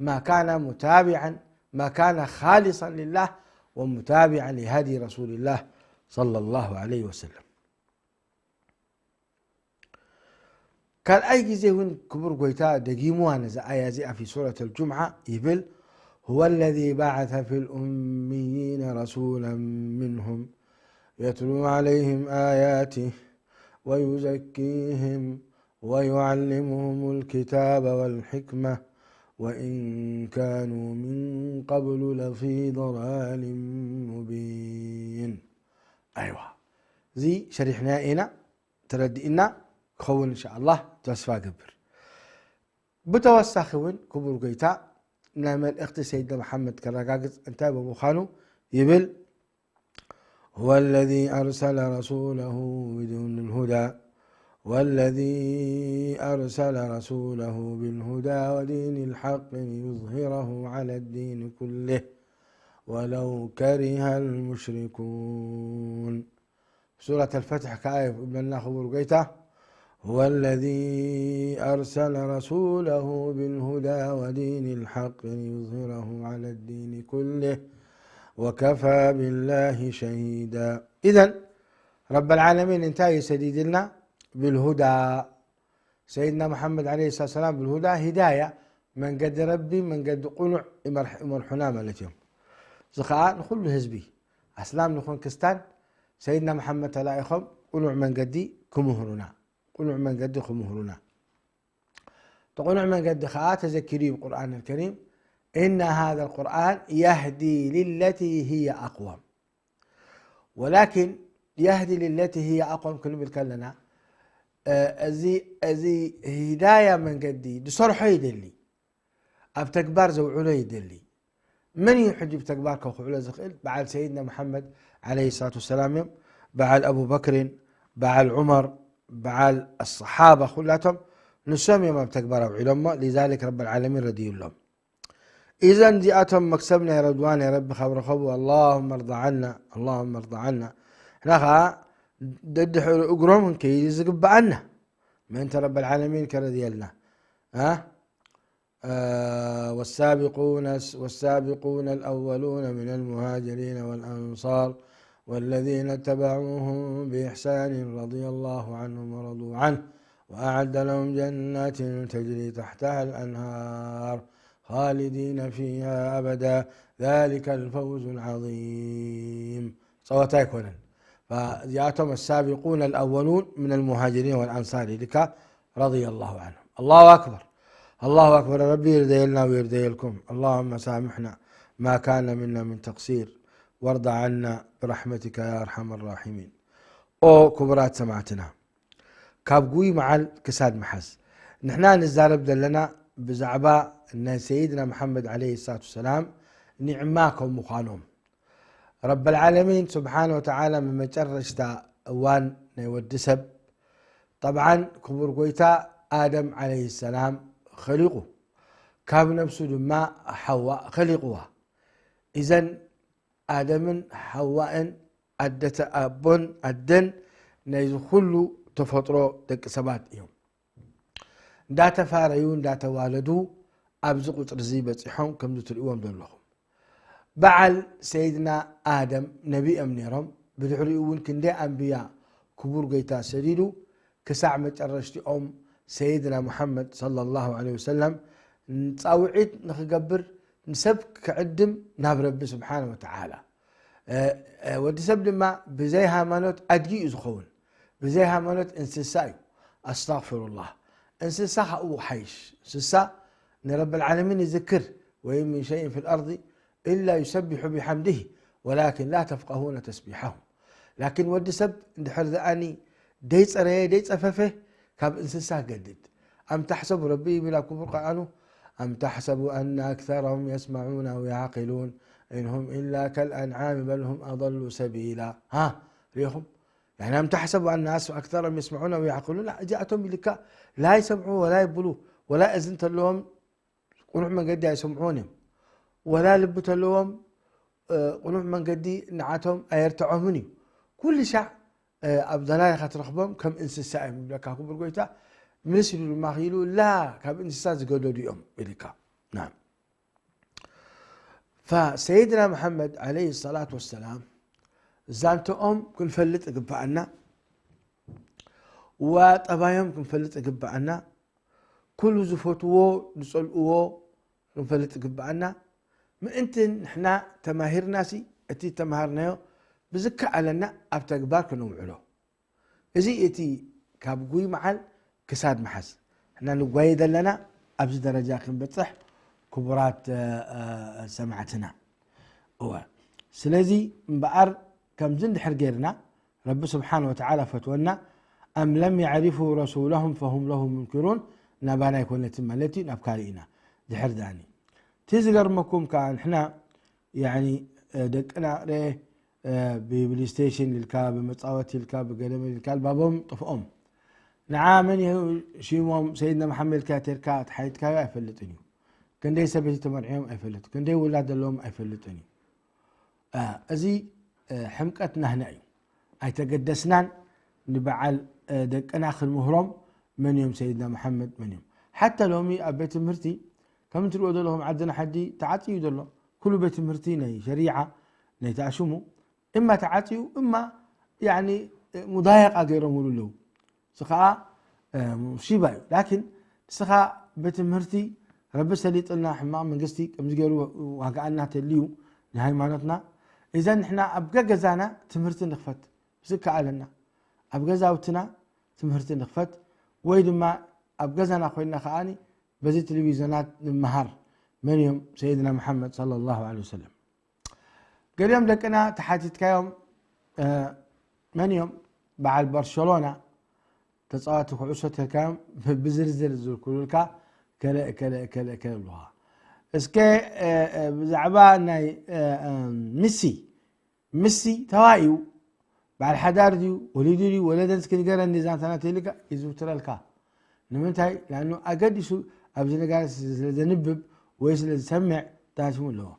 ما كان متابعا ما كان خالصا لله ومتابعا لهدي رسول الله صلى الله عليه وسلم. ካልኣይ ግዜ እውን ክቡር ጎይታ ደጊምዋ ነዛ ኣያ እዚኣ في سورة الجمعة ይብል، هو الذي بعث في الأميين رسولا منهم يتلو عليهم آياته ويزكيهم ويعلمهم الكتاب والحكمة وإن كانوا من قبل لفي ضلال مبين. ኣይዋ፣ እዚ ሸሪሕናዮ ኢና። ተረዲእና ክኸውን እንሻኣላህ ተስፋ እገብር። ብተወሳኺ እውን ክቡር ጎይታ ናይ መልእኽቲ ሰይድና መሓመድ ከረጋግጽ እንታይ ብምዃኑ ይብል، هو الذي أرسل رسوله بدون الهدى والذي أرسل رسوله بالهدى ودين الحق ليظهره على الدين كله ولو كره المشركون. ሱረት ኣልፈትሕ ከኣ ይብለና ክቡር ጎይታ، هو الذي أرسل رسوله بالهدى ودين الحق ليظهره على الدين كله وكفى بالله شهيدا. إذن ረበል ዓለሚን እንታይ እዩ ሰዲድልና? ብልሁዳ። ሰይድና መሓመድ ዓለይሂ ሰላቱ ሰላም ብልሁዳ፣ ሂዳያ፣ መንገዲ ረቢ፣ መንገዲ ቁኑዕ ይመርሕ-፣ ይመርሑና ማለት እዮም። እዚ ኸዓ ንኹሉ ህዝቢ፣ ኣስላም ንኹን ክስታን፣ ሰይድና መሓመድ ተላኢኾም ቁኑዕ መንገዲ ክምህሩና፣ ቁኑዕ መንገዲ ክምህሩና። እቲ ቁኑዕ መንገዲ ኸዓ ተዘኪሩ እዩ ብቁርኣን ኣልከሪም፣ "إن هذا القرآن يهدي للتي هي أقوم." ወላኪን "يهدي للتي هي أقوم" ክንብል ከለና፣ እ፣ እዚ፣ እዚ ሂዳያ መንገዲ ዝሰርሖ ይደሊ፣ ኣብ ተግባር ዘውዕሎ ይደሊ። መን እዩ ሕጂ ብተግባር ከውዕሎ ዝኽእል? በዓል ሰይድና መሓመድ ዓለይሂ ሰላቱ ወሰላም እዮም። በዓል ኣቡበክርን፣ በዓል ዑመር፣ በዓል ኣሰሓባ ኩላቶም ንሶም እዮም ኣብ ተግባር ኣውዒሎሞ። ሊዛሊክ ረበል ዓለሚን ረድዩሎም። ኢዘን እዚኣቶም መክሰብ ናይ ረድዋ ናይ ረቢ ካብ ረኸቡ፣ ኣላሁመ ርዳ ዓና፣ ኣላሁመ ርዳ ዓና። ንሕና ኸዓ ደድሕሪ እግሮም ክንከይድ ዝግብኣና። ምእንቲ ረበል ዓለሚን ከረድየልና። እ? آه، والسابقون، والسابقون الأولون من المهاجرين والأنصار والذين اتبعوهم بإحسان رضي الله عنهم ورضوا عنه وأعد لهم جنات تجري تحتها الأنهار خالدين فيها أبدا ذلك الفوز العظيم. ጸወታ ኣይኮነን። እዚኣቶም السابقون الأولون من المهاجرين والأنصار ኢልካ رضي الله عنهم. الله أكبر، الله أكبر. ረቢ ይርደየልና ويرضيلكم. اللهم سامحنا ما كان منا من تقصير وارض عنا برحمتك يا أرحم الراحمين. ኦ ክቡራት ሰማዕትና፣ ካብ ጉይ መዓል ክሳድ መሓዝ፣ ንሕና ንዛረብ ዘለና ብዛዕባ ናይ ሰይድና መሓመድ ዓለይሂ ሰላቱ ወሰላም ኒዕማ ከም ምዃኖም፣ ረበል ዓለሚን ስብሓነ ወተዓላ መመጨረሽታ እዋን ናይ ወዲ ሰብ፣ ጠብዓን ክቡር ጎይታ ኣደም ዓለይሂ ሰላም ኸሊቑ፣ ካብ ነፍሱ ድማ ሓዋ ኸሊቕዋ። እዘን ኣደምን ሓዋእን ኣደተ ኣቦን ኣደን ናይዚ ኩሉ ተፈጥሮ ደቂ ሰባት እዮም። እንዳተፋረዩ እንዳተዋለዱ ኣብዚ ቁፅሪ እዚ በፂሖም ከምዚ ትርእዎም ዘለኹም። በዓል ሰይድና ኣደም ነቢ እዮም ነይሮም። ብድሕሪኡ እውን ክንደይ ኣንብያ ክቡር ጎይታ ሰዲዱ ክሳዕ መጨረሽቲኦም ሰይድና ሙሓመድ ሰለላሁ ዐለይሂ ወሰለም ፃውዒት ንክገብር ንሰብ ክዕድም ናብ ረቢ ስብሓነ ወተዓላ። እ፣ እ፣ ወዲ ሰብ ድማ ብዘይ ሃይማኖት ኣድጊ እዩ ዝኸውን፣ ብዘይ ሃይማኖት እንስሳ እዩ። ኣስተግፊሩላህ። እንስሳ ካብኡ ሓይሽ። እንስሳ ንረብል ዓለሚን ይዝክር፣ ወኢን ሚን ሸይን ፊል ኣርዲ ኢላ ዩሰቢሑ ቢሓምዲሂ ወላኪን ላ ተፍቀሁነ ተስቢሓሁም። ላኪን ወዲ ሰብ እንድሕር ደኣኒ ደይጸረየ ደይጸፈፈ ካብ እንስሳ ገድድ። ኣም ተሕሰቡ ረቢ ይብል ኣብ ክቡር ቁርኣኑ፣ ኣም ተሕሰቡ ኣነ ኣክተረሁም የስመዑን ኣው ያዕቂሉን ኢን ሁም ኢላ ከልኣንዓሚ በል ሁም ኣضሉ ሰቢላ። ሃ ሪኢኹም? ያኒ ኣም ተሕሰቡ ኣነ ኣክተረሁም የስመዑን ኣው ያዕቂሉን፣ እዚኣቶም ኢልካ ላ ይሰምዑ ወላ ይብሉ፣ ወላ እዝን ተለዎም ቁኑዕ መንገዲ ኣይሰምዑዎን እዮም። ወላ ልቢ ተለዎም ቁኑዕ መንገዲ ንዓቶም ኣየርትዖምን እዩ። ኩሉ ሻዕ ኣብ ዘላይኻ ትረኽቦም ከም እንስሳ እዮም ይብለካ ክቡር ጎይታ። ምስ ኢሉ ድማ ክኢሉ ላ ካብ እንስሳ ዝገደዱ እዮም ኢልካ። ናም። ፈሰይድና መሓመድ ዓለይሂ ሰላቱ ወሰላም ዛንተኦም ክንፈልጥ ይግብኣና፣ ወጠባዮም ክንፈልጥ ይግብኣና፣ ኩሉ ዝፈትዎ ዝጸልእዎ ክንፈልጥ ይግብኣና። ምእንቲ ንሕና ተማሂርናሲ እቲ ተማሃርናዮ ብዝከኣለና ኣብ ተግባር ክነውዕሎ። እዚ እቲ ካብ ጉይ መዓል ክሳድ መሓዝ ንሕና ንጓየ ዘለና ኣብዚ ደረጃ ክንበጽሕ ክቡራት፣ እ፣ እ፣ ሰማዕትና። እወ። ስለዚ እምበኣር ከምዚ እንድሕር ጌርና ረቢ ስብሓን ወተዓላ ፈትወና፣ ኣም ለም የዕሪፉ ረሱለሁም ፈሁም ለሁ ሙንኪሩን፣ ናባና ኣይኮነትን ማለት እዩ፣ ናብ ካልእ ኢና ድሕር ዳኒ። እቲ ዝገርመኩም ከዓ ንሕና ያኒ፣ እ፣ ደቅና ርኤ፣ እ፣ ብብሊስቴሽን ኢልካ፣ ብመጻወቲ ኢልካ፣ ብገለመል ኢልካ፣ ኣልባቦም ጥፍኦም። ንዓ መን እዩ ሽሞም ሰይድና መሓመድ ኢልካ ተርካ ተሓይጥካዮ ኣይፈልጥን እዩ። ክንደይ ሰበይቲ ተመርዕዮም ኣይፈልጥ፣ ክንደይ ውላድ ዘለዎም ኣይፈልጥን እዩ። እ፣ እዚ፣ እ፣ ሕምቀት ናህና እዩ። ኣይተገደስናን ንበዓል፣ እ፣ ደቅና ክንምህሮም መን እዮም ሰይድና መሓመድ መን እዮም። ሓታ ሎሚ ኣብ ቤት ትምህርቲ ከም ትሪእዎ ዘለኹም ዓድና ሓዲ ተዓጽዩ ዘሎ። ኩሉ ቤት ትምህርቲ ናይ ሸሪዓ ናይ ተኣሽሙ እማ ተዓጽዩ እማ ያኒ ሙዳየቃ ገይሮምሉ ኣለዉ። እዚ ከዓ ሙሲባ እዩ። ላኪን ንስኻ ብትምህርቲ ረቢ ሰሊጥልና፣ ሕማቕ መንግስቲ ከምዚ ገይሩ ዋጋኣልና ተልዩ ንሃይማኖትና። እዘን ንሕና ኣብ ገገዛና ትምህርቲ ንኽፈት ዝከኣለና፣ ኣብ ገዛውትና ትምህርቲ ንኽፈት፣ ወይ ድማ ኣብ ገዛና ኮይና ከዓኒ በዚ ቴሌቪዝናት ንምሃር። መን እዮም ሰይድና መሓመድ ሰለላሁ ዐለይሂ ወሰለም? ገሊኦም ደቅና ተሓቲትካዮም፣ መን እዮም በዓል ባርሸሎና ተፃዋቲ ኩዕሶ ተልካዮም ብዝርዝር ዝልኩሉልካ፣ ከለ ከለ ከለ ከለ ይብሉኻ። እስከ ብዛዕባ ናይ ሚሲ፣ ሚሲ ተዋይ እዩ፣ በዓል ሓዳር ድዩ፣ ወሊዱ ድዩ፣ ወለደን እስኪ ንገረኒ ዛንታና ተልካ ይዝውትረልካ። ንምንታይ? ላኑ ኣገዲሱ ኣብዚ ነጋር ስለ ዘንብብ ወይ ስለ ዝሰምዕ ዳስሙ ኣለዎ።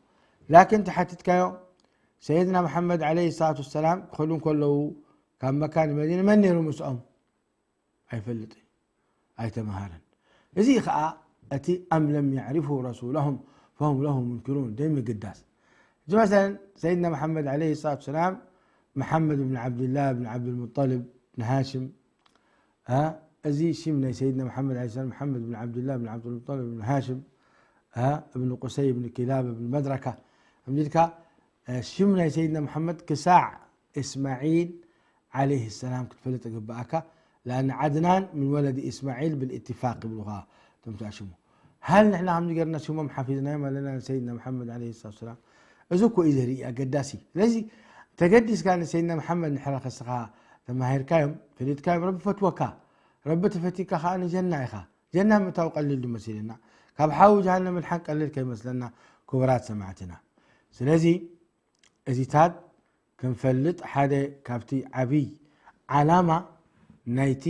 ላኪን ተሓቲትካዮ ሰይድና መሓመድ ዓለይሂ ሰላቱ ወሰላም ክኸዱ እንከለዉ ካብ መካ ንመዲና መን ነይሩ ምስኦም? ኣይፈልጥን፣ ኣይተምሃረን። እዚ ኸዓ እቲ ኣም ለም የዕሪፉ ረሱለሁም ፈሁም ለሁ ሙንክሩን ደይ ምግዳስ። እዚ መሰለን ሰይድና መሓመድ ዓለይሂ ሰላቱ ወሰላም መሓመድ ብን ዓብድላህ ብን ዓብድልሙጠልብ ብን ሃሽም፣ እዚ ሽም ናይ ሰይድና መሓመድ ዓለይሂ ሰላም መሓመድ ብን ዓብድላህ ብን ዓብድልሙጠልብ ብን ሃሽም እብን ቁሰይ እብን ኪላብ እብን መድረካ እምዲልካ ሽም ናይ ሰይድና መሓመድ ክሳዕ እስማዒል ዓለይሂ ሰላም ክትፈልጥ ይግብኣካ። ለኣን ዓድናን ምን ወለዲ እስማዒል ብልእትፋቅ ይብሉኻ እቶም ተኣሽሙ። ሃል ንሕና ከምዚ ገርና ሽሞም ሓፊዝናዮም ኣለና ንሰይድና መሓመድ ዓለይሂ ሰላቱ ወሰላም? እዚ እኮ እዩ ዘርኢ ኣገዳሲ። ስለዚ ተገዲስካ ንሰይድና መሓመድ ንሕራ ከስኻ ተማሂርካዮም፣ ፈሊጥካዮም፣ ረቢ ፈትወካ። ረቢ ተፈቲካ ከዓ ንጀና ኢኻ። ጀና ምእታው ቀሊል ድመሲልና፣ ካብ ሓዊ ጀሃነም ምድሓን ቀሊል ከይመስለና ክቡራት ሰማዕትና። ስለዚ እዚታት ክንፈልጥ ሓደ ካብቲ ዓብይ ዓላማ ናይቲ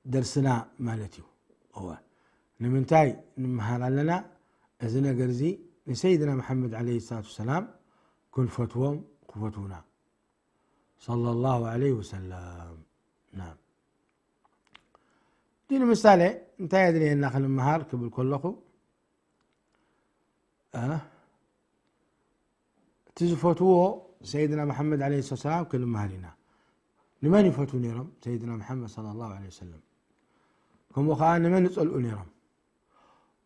ደርስና ማለት እዩ። እወ ንምንታይ ንምሃር ኣለና? እዚ ነገር እዚ ንሰይድና መሓመድ ዓለይሂ ሰላቱ ወሰላም ክንፈትዎም ክፈትውና ሰለላሁ ዓለይሂ ወሰለም። ናም። እቲ ንምሳሌ እንታይ የድልየና ክንምሃር ክብል ከለኹ እቲ ዝፈትዎ ሰይድና መሓመድ ዓለይሂ ሰላም ክንምሃር ኢና። ንመን ይፈትዉ ነይሮም ሰይድና መሓመድ ሰለላሁ ዓለይሂ ወሰለም? ከምኡ ከዓ ንመን ይፀልኡ ነይሮም?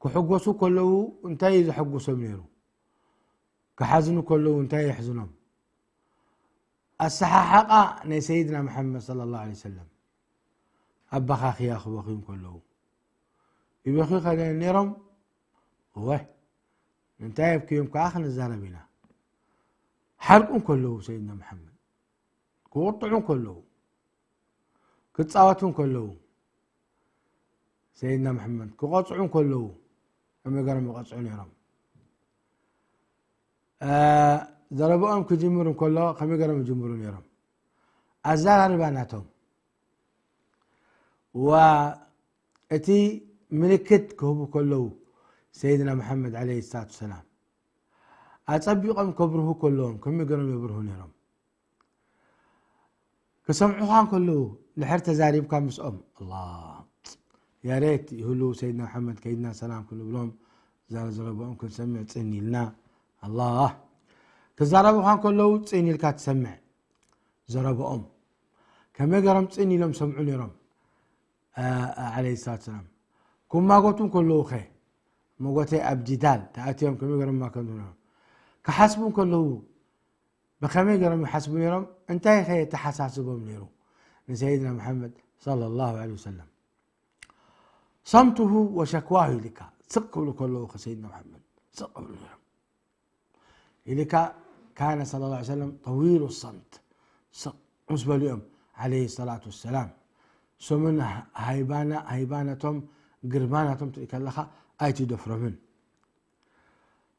ክሕጎሱ ከለዉ እንታይ እዩ ዘሐጉሶም ነይሩ? ክሓዝኑ ከለዉ እንታይ የሕዝኖም? ኣሰሓሓቓ ናይ ሰይድና መሓመድ ሰለላሁ ዓለይሂ ወሰለም ኣባኻኽያ ክበኽዩ ከለዉ ይበኽዩ ከለ ነይሮም? እወ እንታይ ኣብክዮም ከዓ ክንዛረብ ኢና። ሓርቁ ከለዉ ሰይድና መሓመድ ክቕጥዑ ከለዉ ክፃወቱ ከለዉ ሰይድና መሓመድ ክቐፅዑ ከለዉ ከመይ ገሮም ይቐፅዑ ነይሮም? ዘረብኦም ክጅምሩ ከሎ ከመይ ገሮም ይጅምሩ ነይሮም? ኣዘራርባ ናቶም ዋ እቲ ምልክት ክህቡ ከለዉ ሰይድና መሓመድ ዓለይሂ ሰላቱ ወሰላም ኣፀቢቖም ከብርሁ ከለዎም ከመይ ገሮም የብርሁ ነይሮም? ክሰምዑኻ ከለዉ ድሕር ተዛሪብካ ምስኦም ኣላ ያሬት ይህሉ ሰይድና መሓመድ ከይድና ሰላም ክንብሎም ዘረብኦም ክንሰምዕ ፅን ኢልና ኣላ ክዛረቡኻ ከለዉ ፅን ኢልካ ትሰምዕ ዘረብኦም ከመይ ገሮም ፅን ኢሎም ሰምዑ ነይሮም ዓለይሂ ሰላቱ ሰላም ክማጎቱ ከለዉ ኸ መጎተይ ኣብ ጅዳል ተኣትዮም ከመይ ገሮም ማከንቱ ነይሮም ክሓስቡ ከለዉ ብኸመይ ገሮም ይሓስቡ ነይሮም እንታይ ኸ ተሓሳስቦም ነይሩ ንሰይድና መሓመድ ሰለላሁ ዓለይሂ ወሰለም ሰምቱሁ ወሸክዋሁ ኢልካ ስቅ ክብሉ ከለዉ ኸ ሰይድና መሓመድ ስቅ ክብሉ ነይሮም ኢልካ ካነ ሰለላሁ ዓለይሂ ወሰለም ጠዊሉ ሰምት ስቅ ምስ በሉ እዮም ዓለይሂ ሰላቱ ወሰላም እሶምን ሃይባና ሃይባናቶም ግርማናቶም ትርኢ ከለኻ ኣይትደፍሮምን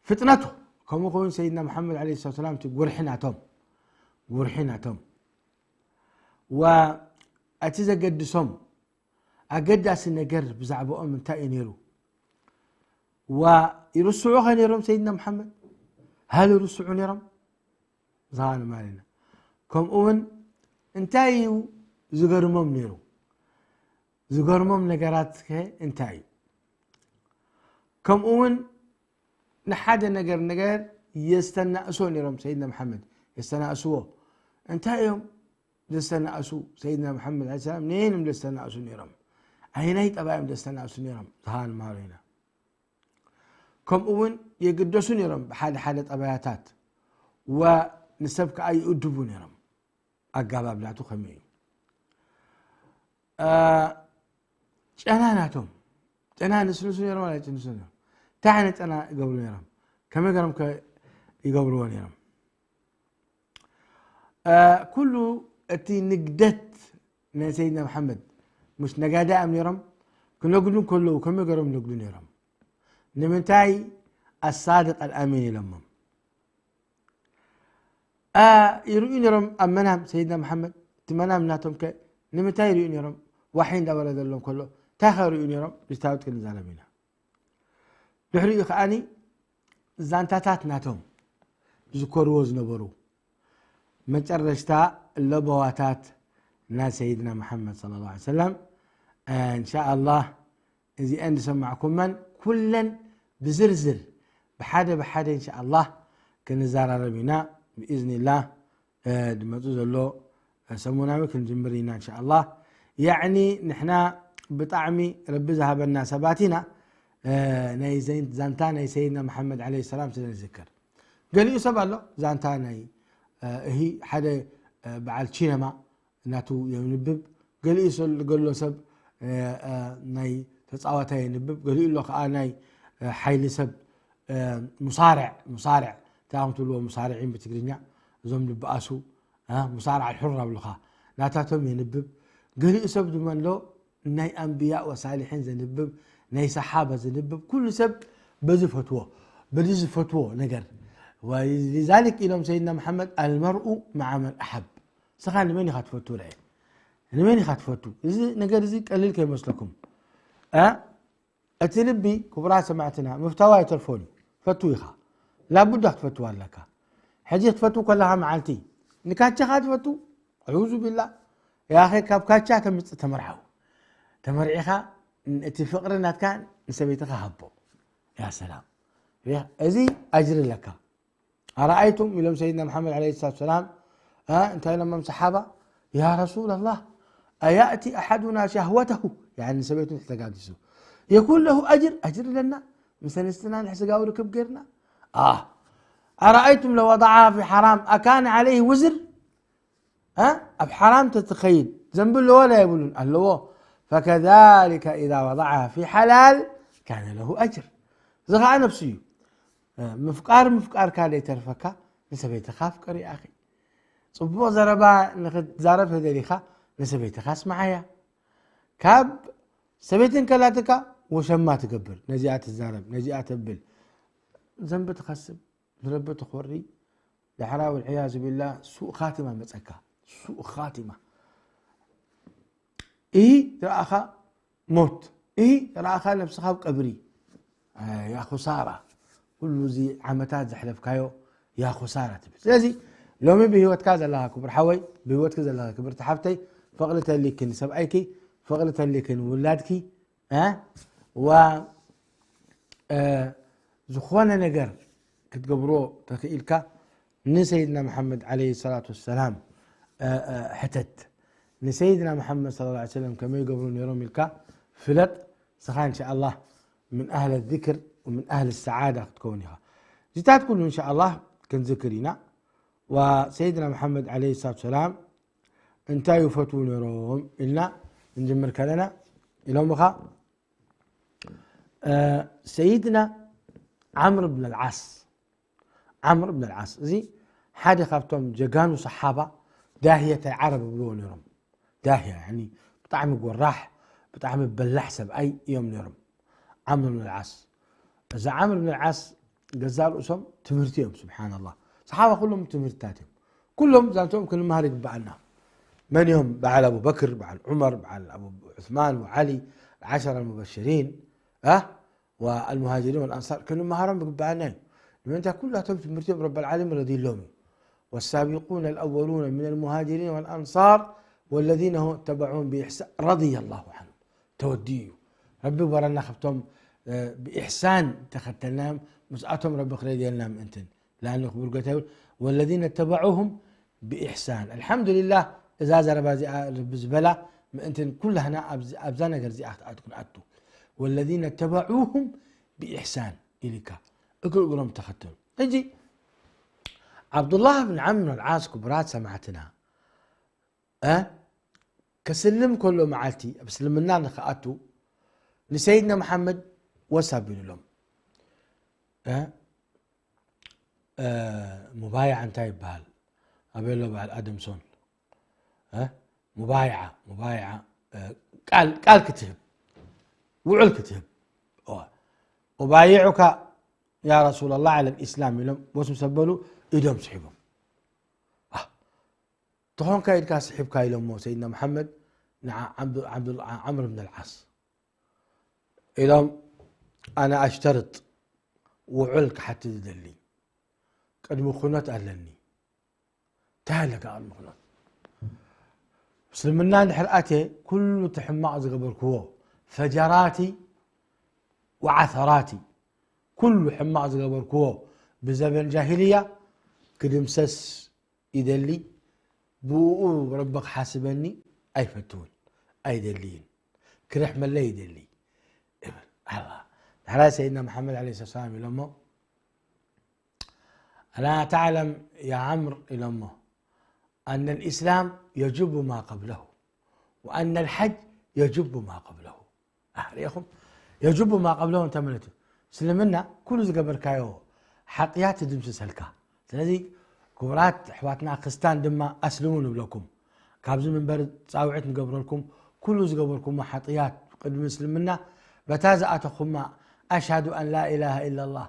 ፍጥነቱ ከምኡ ከውን ሰይድና መሓመድ ዓለይሂ ሰላቱ ወሰላም እቲ ጉርሒ ናቶም ጉርሒ ናቶም ወ እቲ ዘገድሶም ኣገዳሲ ነገር ብዛዕባኦም እንታይ እዩ ነይሩ ዋ ይርስዑ ኸ ነይሮም ሰይድና መሓመድ ሃል ይርስዑ ነይሮም ዝሃኑ ማለት ኢና ከምኡ እውን እንታይ እዩ ዝገርሞም ነይሩ ዝገርሞም ነገራት ከ እንታይ እዩ ከምኡ እውን ንሓደ ነገር ነገር የስተናእሶ ነይሮም። ሰይድና መሓመድ የስተናእስዎ። እንታይ እዮም ዘስተናእሱ? ሰይድና መሓመድ ዓለይሂ ሰላም ነየንም ዘስተናእሱ ነይሮም? ኣየናይ ጠባዮም ዘስተናእሱ ነይሮም? ዝሃ ንማሃሮ ኢና። ከምኡ እውን የግደሱ ነይሮም ብሓደ ሓደ ጠባያታት፣ ወንሰብ ከዓ ይእድቡ ነይሮም። ኣጋባብ ናቱ ከመይ እዩ? ጨና ናቶም፣ ጨና ንስንሱ ነይሮም፣ ኣላ ጭንሱ ነይሮም። እንታይ ዓይነት ጨና ይገብሩ ነይሮም? ከመይ ገሮም ከ ይገብርዎ ነይሮም? ኩሉ እቲ ንግደት ናይ ሰይድና መሓመድ፣ ሙሽ ነጋዳይ እዮም ነይሮም። ክነግዱ ከለዉ ከመይ ገሮም ነግዱ ነይሮም? ንምንታይ ኣሳድቅ ኣልኣሚን ኢሎሞም? ይርእዩ ነይሮም ኣብ መናም ሰይድና መሓመድ። እቲ መናም ናቶም ከ ንምንታይ ይርእዩ ነይሮም? ዋሒ እንዳወረደሎም ከሎ እንታይ ከ ይርእዩ ነይሮም? ብዝታወት ክንዛረብ ኢና። ድሕሪኡ ከዓኒ ዛንታታት ናቶም ዝከርዎ ዝነበሩ መጨረሽታ ለበዋታት ናይ ሰይድና መሓመድ ሰለላሁ ዐለይሂ ወሰለም፣ እንሻኣላህ እዚአን ዝሰማዕኩመን ኩለን ብዝርዝር ብሓደ ብሓደ እንሻኣላህ ክንዘራረብ ኢና ብኢዝኒላህ። ድመፁ ዘሎ ሰሙናዊ ክንጅምር ኢና እንሻኣላህ። ያዕኒ ንሕና ብጣዕሚ ረቢ ዝሃበና ሰባት ኢና። ናይ ዘይ- ዛንታ ናይ ሰይድና መሓመድ ዓለይሂ ሰላም ስለ ንዝክር፣ ገሊኡ ሰብ ኣሎ ዛንታ ናይ እሂ ሓደ በዓል ቺነማ ናቱ የንብብ፣ ገሊኡ ሰል- ገሎ ሰብ ናይ ተፃዋታይ የንብብ፣ ገሊኡ ኣሎ ከዓ ናይ ሓይሊ ሰብ ሙሳርዕ ሙሳርዕ ታም ትብልዎ ሙሳርዒን ብትግርኛ እዞም ልበኣሱ ሙሳርዕ ኣልሑር ኣብልኻ ናታቶም የንብብ። ገሊኡ ሰብ ድማ ኣሎ ናይ ኣንብያ ወሳሊሒን ዘንብብ፣ ናይ ሰሓባ ዘንብብ። ኩሉ ሰብ በዚ ፈትዎ በዚ ዝፈትዎ ነገር። ሊዛሊክ ኢሎም ሰይድና መሓመድ ኣልመርኡ መዓ መን ኣሓብ። ስኻ ንመን ኢኻ ትፈቱ? ርአ ንመን ኢኻ ትፈቱ? እዚ ነገር እዚ ቀሊል ከይመስለኩም። እቲ ልቢ ክቡራት ሰማዕትና ምፍታዋ ኣይተርፎን እዩ። ፈቱ ኢኻ ላቡዳ ክትፈትዋ ኣለካ። ሕጂ ክትፈቱ ከለኻ መዓልቲ ንካቻኻ ትፈቱ። ኣዑዙ ቢላ። ያኸ ካብ ካቻ ተምፅእ ተመርዓው። ተመርዒኻ እቲ ፍቕሪ ናትካ ንሰበይትኻ ሃቦ። ያ ሰላም። እዚ ኣጅሪ ኣለካ። ኣረኣይቱም ኢሎም ሰይድና መሓመድ ዓለይሂ ሰላቱ ሰላም እንታይ ኢሎሞም ሰሓባ? ያ ረሱላላህ ኣያእቲ ኣሓዱና ሻህወተሁ። ያኒ ሰበይቱ ተጋጊሱ የኩን ለሁ ኣጅር ኣጅር ኣለና ምስ ኣንስትና ንሕ ስጋዊ ርክብ ገይርና። ኣረኣይቱም ለወضዓ ፊ ሓራም ኣካነ ዓለይህ ውዝር። ኣብ ሓራም ተትኸይድ ዘንቢ ኣለዎ ላ የብሉን ኣለዎ። ፈከዛሊከ ኢዛ ወضዓ ፊ ሓላል ካነ ለሁ ኣጅር። እዚ ከዓ ነብሱ እዩ። ምፍቃር ምፍቃርካ ዘይተርፈካ ንሰበይትኻ ኣፍቅር ይኣኺ። ፅቡቕ ዘረባ ንክትዛረብ ተደሊኻ ንሰበይትኻ ኣስምዓያ። ካብ ሰበይትን ከላትካ ወሸማ ትገብር፣ ነዚኣ ትዛረብ፣ ነዚኣ ተብል፣ ዘንቢ ትኸስብ፣ ንረቢ ትኾሪ። ዳሕራ ወልዕያዙ ቢላ ሱእ ኻቲማ መፀካ። ሱእ ኻቲማ። ይህ ረኣኻ ሞት፣ ይህ ረኣኻ ነብስኻ ኣብ ቀብሪ። ያ ኹሳራ፣ ኩሉ እዚ ዓመታት ዘሕለፍካዮ ያ ኹሳራ ትብል። ስለዚ ሎሚ ብህይወትካ ዘለኻ ክቡር ሓወይ፣ ብህይወትኪ ዘለኻ ክብርቲ ሓፍተይ፣ ፍቕሪ ተሊኪ ንሰብኣይኪ፣ ፍቕሪ ተሊኪ ንውላድኪ፣ ዝኾነ ነገር ክትገብሮ ተኽኢልካ ንሰይድና መሓመድ ዓለይሂ ሰላቱ ወሰላም ሕተት። ንሰይድና መሓመድ ሰለላሁ ዐለይሂ ወሰለም ከመይ ይገብሩ ነይሮም ኢልካ ፍለጥ። ንስኻ እንሻኣላህ ምን ኣህለ ዚክር ወምን ኣህል ሰዓዳ ክትከውን ኢኻ። እዚታት ኩሉ እንሻኣላህ ክንዝክር ኢና። ወሰይድና መሓመድ ዓለይሂ ሰላቱ ወሰላም እንታይ ይፈትዉ ነይሮም ኢልና እንጅምር ከለና ኢሎምኻ ሰይድና ዓምር ብን ኣልዓስ። ዓምር ብን ኣልዓስ እዚ ሓደ ካብቶም ጀጋኑ ሰሓባ ዳህየት ዓረብ ይብልዎ ነይሮም። ዳህያ ያኒ ብጣዕሚ ጎራሕ ብጣዕሚ በላሕ ሰብኣይ እዮም ነይሮም። ዓምር ብን ኣልዓስ እዛ ዓምር ብን ኣልዓስ ገዛ ርእሶም ትምህርቲ እዮም። ስብሓናላህ ሰሓባ ኩሎም ትምህርትታት እዮም። ኩሎም ዛንትኦም ክንመሃር ይግበኣና። መን እዮም በዓል ኣቡበክር በዓል ዑመር በዓል ኣቡ ዑስማን ወዓሊ ዓሸራ ሙበሽሪን والمهاجرين والأنصار ክንመሃሮም ዝግበኣና እዩ። ንምንታይ ኩላቶም ትምህርቲኦም ረቢ العالمين ረዲሎም እዩ። والسابقون الأولون من المهاجرين والأنصار والذين هم اتبعوهم بإحسان رضي الله عنهم ተወዲኡ እዩ። ረቢ በረና ካብቶም ብኢሕሳን ተኸተልናዮም ምስኣቶም ረቢ ክረድየልና ምእንትን ላን ክቡር ጎይታ ይብል፣ ወለዚነ ተበዑሁም ብኢሕሳን። ኣልሓምዱሊላህ፣ እዛ ዘረባ እዚኣ ርቢ ዝበላ ምእንትን ኩላህና ኣብዚ- ኣብዛ ነገር እዚኣ ክትኣት- ክንኣቱ። ወለዚነ ተበዑሁም ብኢሕሳን ኢልካ እግሪ እግሮም ተኸተሉ። ሕጂ ዓብዱላህ ብን ዓምር ብን ዓስ ክቡራት ሰማዕትና እ ከስልም ከሎ መዓልቲ ኣብ እስልምና ንክኣቱ ንሰይድና መሓመድ ወስ ኣቢሉሎም እ እ ሙባይዓ እንታይ ይበሃል? ኣበሎ በዓል ኣደምሶን እ ሙባይዓ ሙባይዓ እ ቃል ቃል ክትህብ ውዕል ክትህብ እዋ ኡባይዑካ ያ ረሱላላህ ዓለ ልእስላም ኢሎም ወስ ምስ ኣበሉ ኢዶም ስሒቦም። ኣህ፣ ተኾንካ ኢድካ ስሒብካ ኢሎሞ ሰይድና መሓመድ ንዓ ዓብዱ- ዓብዱል- ዓምር ብን ኣልዓስ ኢሎም ኣነ ኣሽተርጥ ውዕል ክሓትት ዝደሊ ቅድሚ ኩነት ኣለኒ። እንታይ ኣለካ ቅድሚ ኩነት? እስልምና እንድሕር ኣትየ ኩሉ እቲ ሕማቕ ዝገበርክዎ ፈጀራቲ ወዓሰራቲ ኩሉ ሕማቕ ዝገበርክዎ ብዘበን ጃሂልያ ክድምሰስ ይደሊ። ብኡ ረቢ ክሓስበኒ ኣይፈትውን ኣይደልይን። ክርሕመለይ ይደሊ እብል ኣላ። ዳሕራይ ሰይድና መሓመድ ዓለይሂ ሰላም ኢሎሞ ኣላ ተዕለም ያ ዓምር ኢሎሞ ኣነ ልእስላም የጅቡ ማ ቀብለሁ ወኣነ ልሓጅ የጅቡ ማ ቀብለሁ። ኣህ፣ ርኢኹም? የጅቡ ማ ቀብለሁ እንታይ ማለት እዩ? እስልምና ኩሉ ዝገበርካዮ ሓጥያት ትድምስሰልካ። ስለዚ ክቡራት ኣሕዋትና ክርስታን ድማ ኣስልሙ ንብለኩም። ካብዚ ምንበር ጻውዒት ንገብረልኩም። ኩሉ ዝገበርኩሞ ሓጥያት ቅድሚ እስልምና በታ ዝኣተኹማ ኣሽሃዱ ኣን ላ ኢላሃ ኢላላህ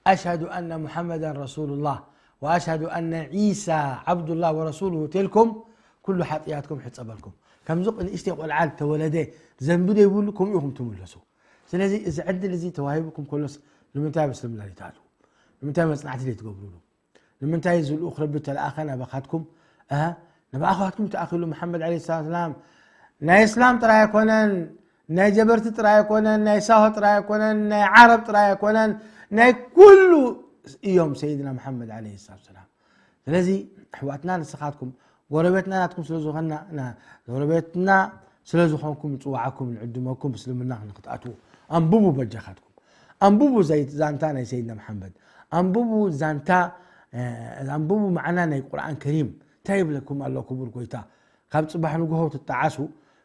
ኣሽሃዱ ኣነ ሙሓመዳን ረሱሉላህ ወኣሽሃዱ ኣነ ዒሳ ዓብዱላህ ወረሱሉሁ ተልኩም ኩሉ ሓጥያትኩም ሕጸበልኩም። ከምዚ ንእሽተይ ቆልዓ ተወለደ ዘንቢ ዘይብሉ ከምኡ ኢኹም ትምለሱ። ስለዚ እዚ ዕድል እዚ ተዋሂቡኩም ከሎስ ንምንታይ ኣብ እስልምና ዘይትኣትዉ? ንምንታይ መጽናዕቲ ዘይትገብሩሉ? ንምንታይ እዚ ልኡኽ ረቢ ተለኣኸ ናባኻትኩም? ኣሃ፣ ናባኻትኩም ተኣኺሉ መሓመድ ዓለይሂ ሰላም ናይ እስላም ጥራይ ኣይኮነን፣ ናይ ጀበርቲ ጥራይ ኣይኮነን፣ ናይ ሳሆ ጥራይ ኣይኮነን፣ ናይ ዓረብ ጥራይ ኣይኮነን፣ ናይ ኩሉ እዮም ሰይድና መሓመድ ዓለይሂ ሰላቱ ሰላም። ስለዚ ኣሕዋትና ንስኻትኩም ጎረቤትና ናትኩም ስለ ዝኾንና ና- ጎረቤትና ስለ ዝኾንኩም ንጽዋዓኩም ንዕድመኩም እስልምና ንክትኣትዉ ኣንብቡ በጃኻትኩም። ኣንብቡ ዘይ- ዛንታ ናይ ሰይድና መሓመድ ኣንብቡ ዛንታ እ፣ ኣንብቡ ማዕና ናይ ቁርኣን ከሪም እንታይ ይብለኩም ኣሎ ክቡር ጎይታ ካብ ጽባሕ ንግሆ ትጠዓሱ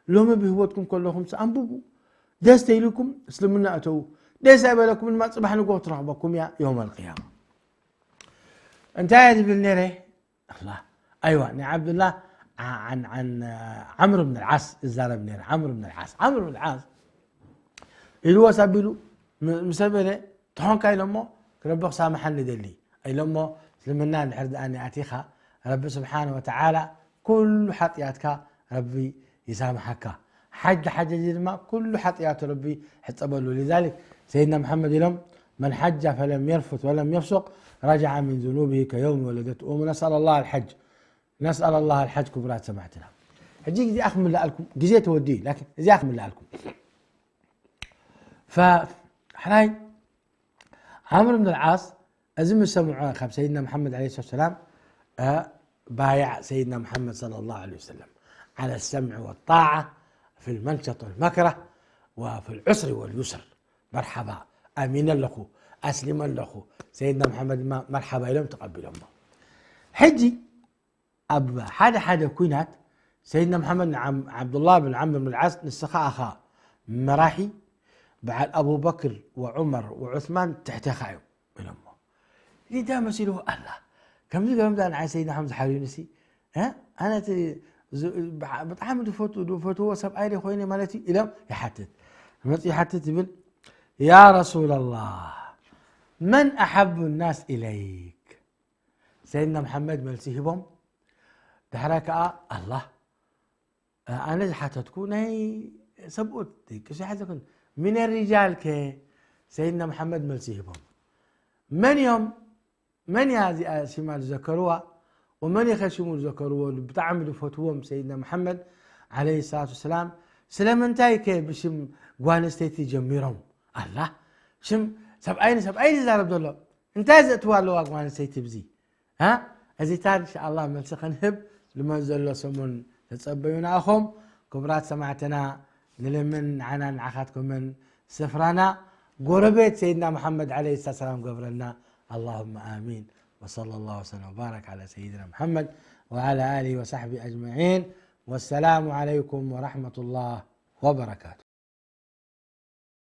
ሎሚ ብህይወትኩም ከለኹም ኣንብቡ። ደስ ተይልኩም እስልምና እተዉ። ደስ ኣይበለኩም ድማ ጽባሕ ንግሆ ትረኽበኩም እያ የውም ኣልቅያማ። እንታይ እየ ዝብል ነይረ? ኣላ ኣይዋ ናይ ዓብዱላ ዓን ዓን ዓምር ብን ልዓስ እዛረብ ነይረ። ዓምር ብን ልዓስ ዓምር ብን ልዓስ ኢልዎ ሳቢሉ ም- ምስ ኣበለ ተኾንካ ኢሎሞ ክረቢ ክሳምሓኒ ደሊ ኢሎሞ እስልምና እንድሕር ደኣ ኣቲኻ ረቢ ስብሓን ወተዓላ ኩሉ ሓጥያትካ ረቢ ይሳምሓካ። ሓጅ ሓጀጂ ድማ ኩሉ ሓጥያቱ ረቢ ሕፀበሉ። ሊዛሊክ ሰይድና መሓመድ ኢሎም መን ሓጃ ፈለም የርፉት ወለም የፍሱቅ ረጅዓ ሚን ዝኑብሂ ከየውሚ ወለደት ኡሙ። ነስኣል ኣላህ ኣልሓጅ ነስኣል ኣላህ ኣልሓጅ። ክቡራት ሰማዕትና ሕጂ እዚኣ ክምልኣልኩም ግዜ ተወዲኡ ላኪን እዚኣ ክምልኣልኩም ፈሓራይ ዓምር ብን ልዓስ እዚ ምስ ሰምዖ ካብ ሰይድና መሓመድ ለ ሰላት ሰላም ባያዕ ሰይድና መሓመድ صلى الله عليه وسلم على السمع والطاعة في المنشط والمكره وفي العسر واليسر መርሓባ ኣሚነ ኣለኹ ኣስሊመ ኣለኹ ሰይድና መሓመድ ድማ መርሓባ ኢሎም ተቐቢሎሞ ሕጂ ኣብ ሓደ ሓደ ኩናት ሰይድና መሓመድ ንዓብዱላህ ብን ዓምር ብን ልዓስ ንስኻ ኣኻ መራሒ በዓል ኣቡበክር ወዑመር ወዑስማን ትሕተኻ እዮም ኢሎሞ ሊዳ መሲልዎ ኣላ ከምዚ ገርም ዳ ንዓይ ሰይድና ሓምዝ ሓሪዩኒ ሲ ኣነ ብጣዕሚ ዝፈትዎ ሰብኣይ ደ ኮይነ ማለት እዩ ኢሎም ይሓትት መፅ ይሓትት ይብል ያ ረሱላ ላህ መን ኣሓቡ ናስ ኢለይክ ሰይድና መሓመድ መልሲ ሂቦም ዳሕራይ ከዓ ኣላህ ኣነ ዝሓተትኩ ናይ ሰብኡት ደቂሱ ይሓዘክን ሚነ ሪጃል ከ ሰይድና መሓመድ መልሲ ሂቦም መን እዮም መን እያ እዚኣ ሽማ ዝዘከርዋ ወመን ኢኸ ሽሙ ዝዘከርዎ ብጣዕሚ ዝፈትዎም ሰይድና መሓመድ ዓለይሂ ሰላቱ ወሰላም ስለምንታይ ከ ብሽም ጓንስተይቲ ጀሚሮም ኣላ ሽም ሰብኣይ ንሰብኣይ ዝዛረብ ዘሎ እንታይ ዘእትዋ ኣለዋ ጓል ኣንስተይቲ ብዚ? ها؟ እዚታት إن شاء الله መልሲ ክንህብ ልመድ ዘሎ ሰሙን ተጸበዩና ኢኹም። ክቡራት ሰማዕትና ንልምን ንዓና ንዓኻትኩምን ስፍራና ጎረቤት ሰይድና መሓመድ عليه الصلاة والسلام ገብረልና። اللهم آمين. وصلى الله وسلم وبارك على سيدنا محمد وعلى آله وصحبه أجمعين. والسلام عليكم ورحمة الله وبركاته.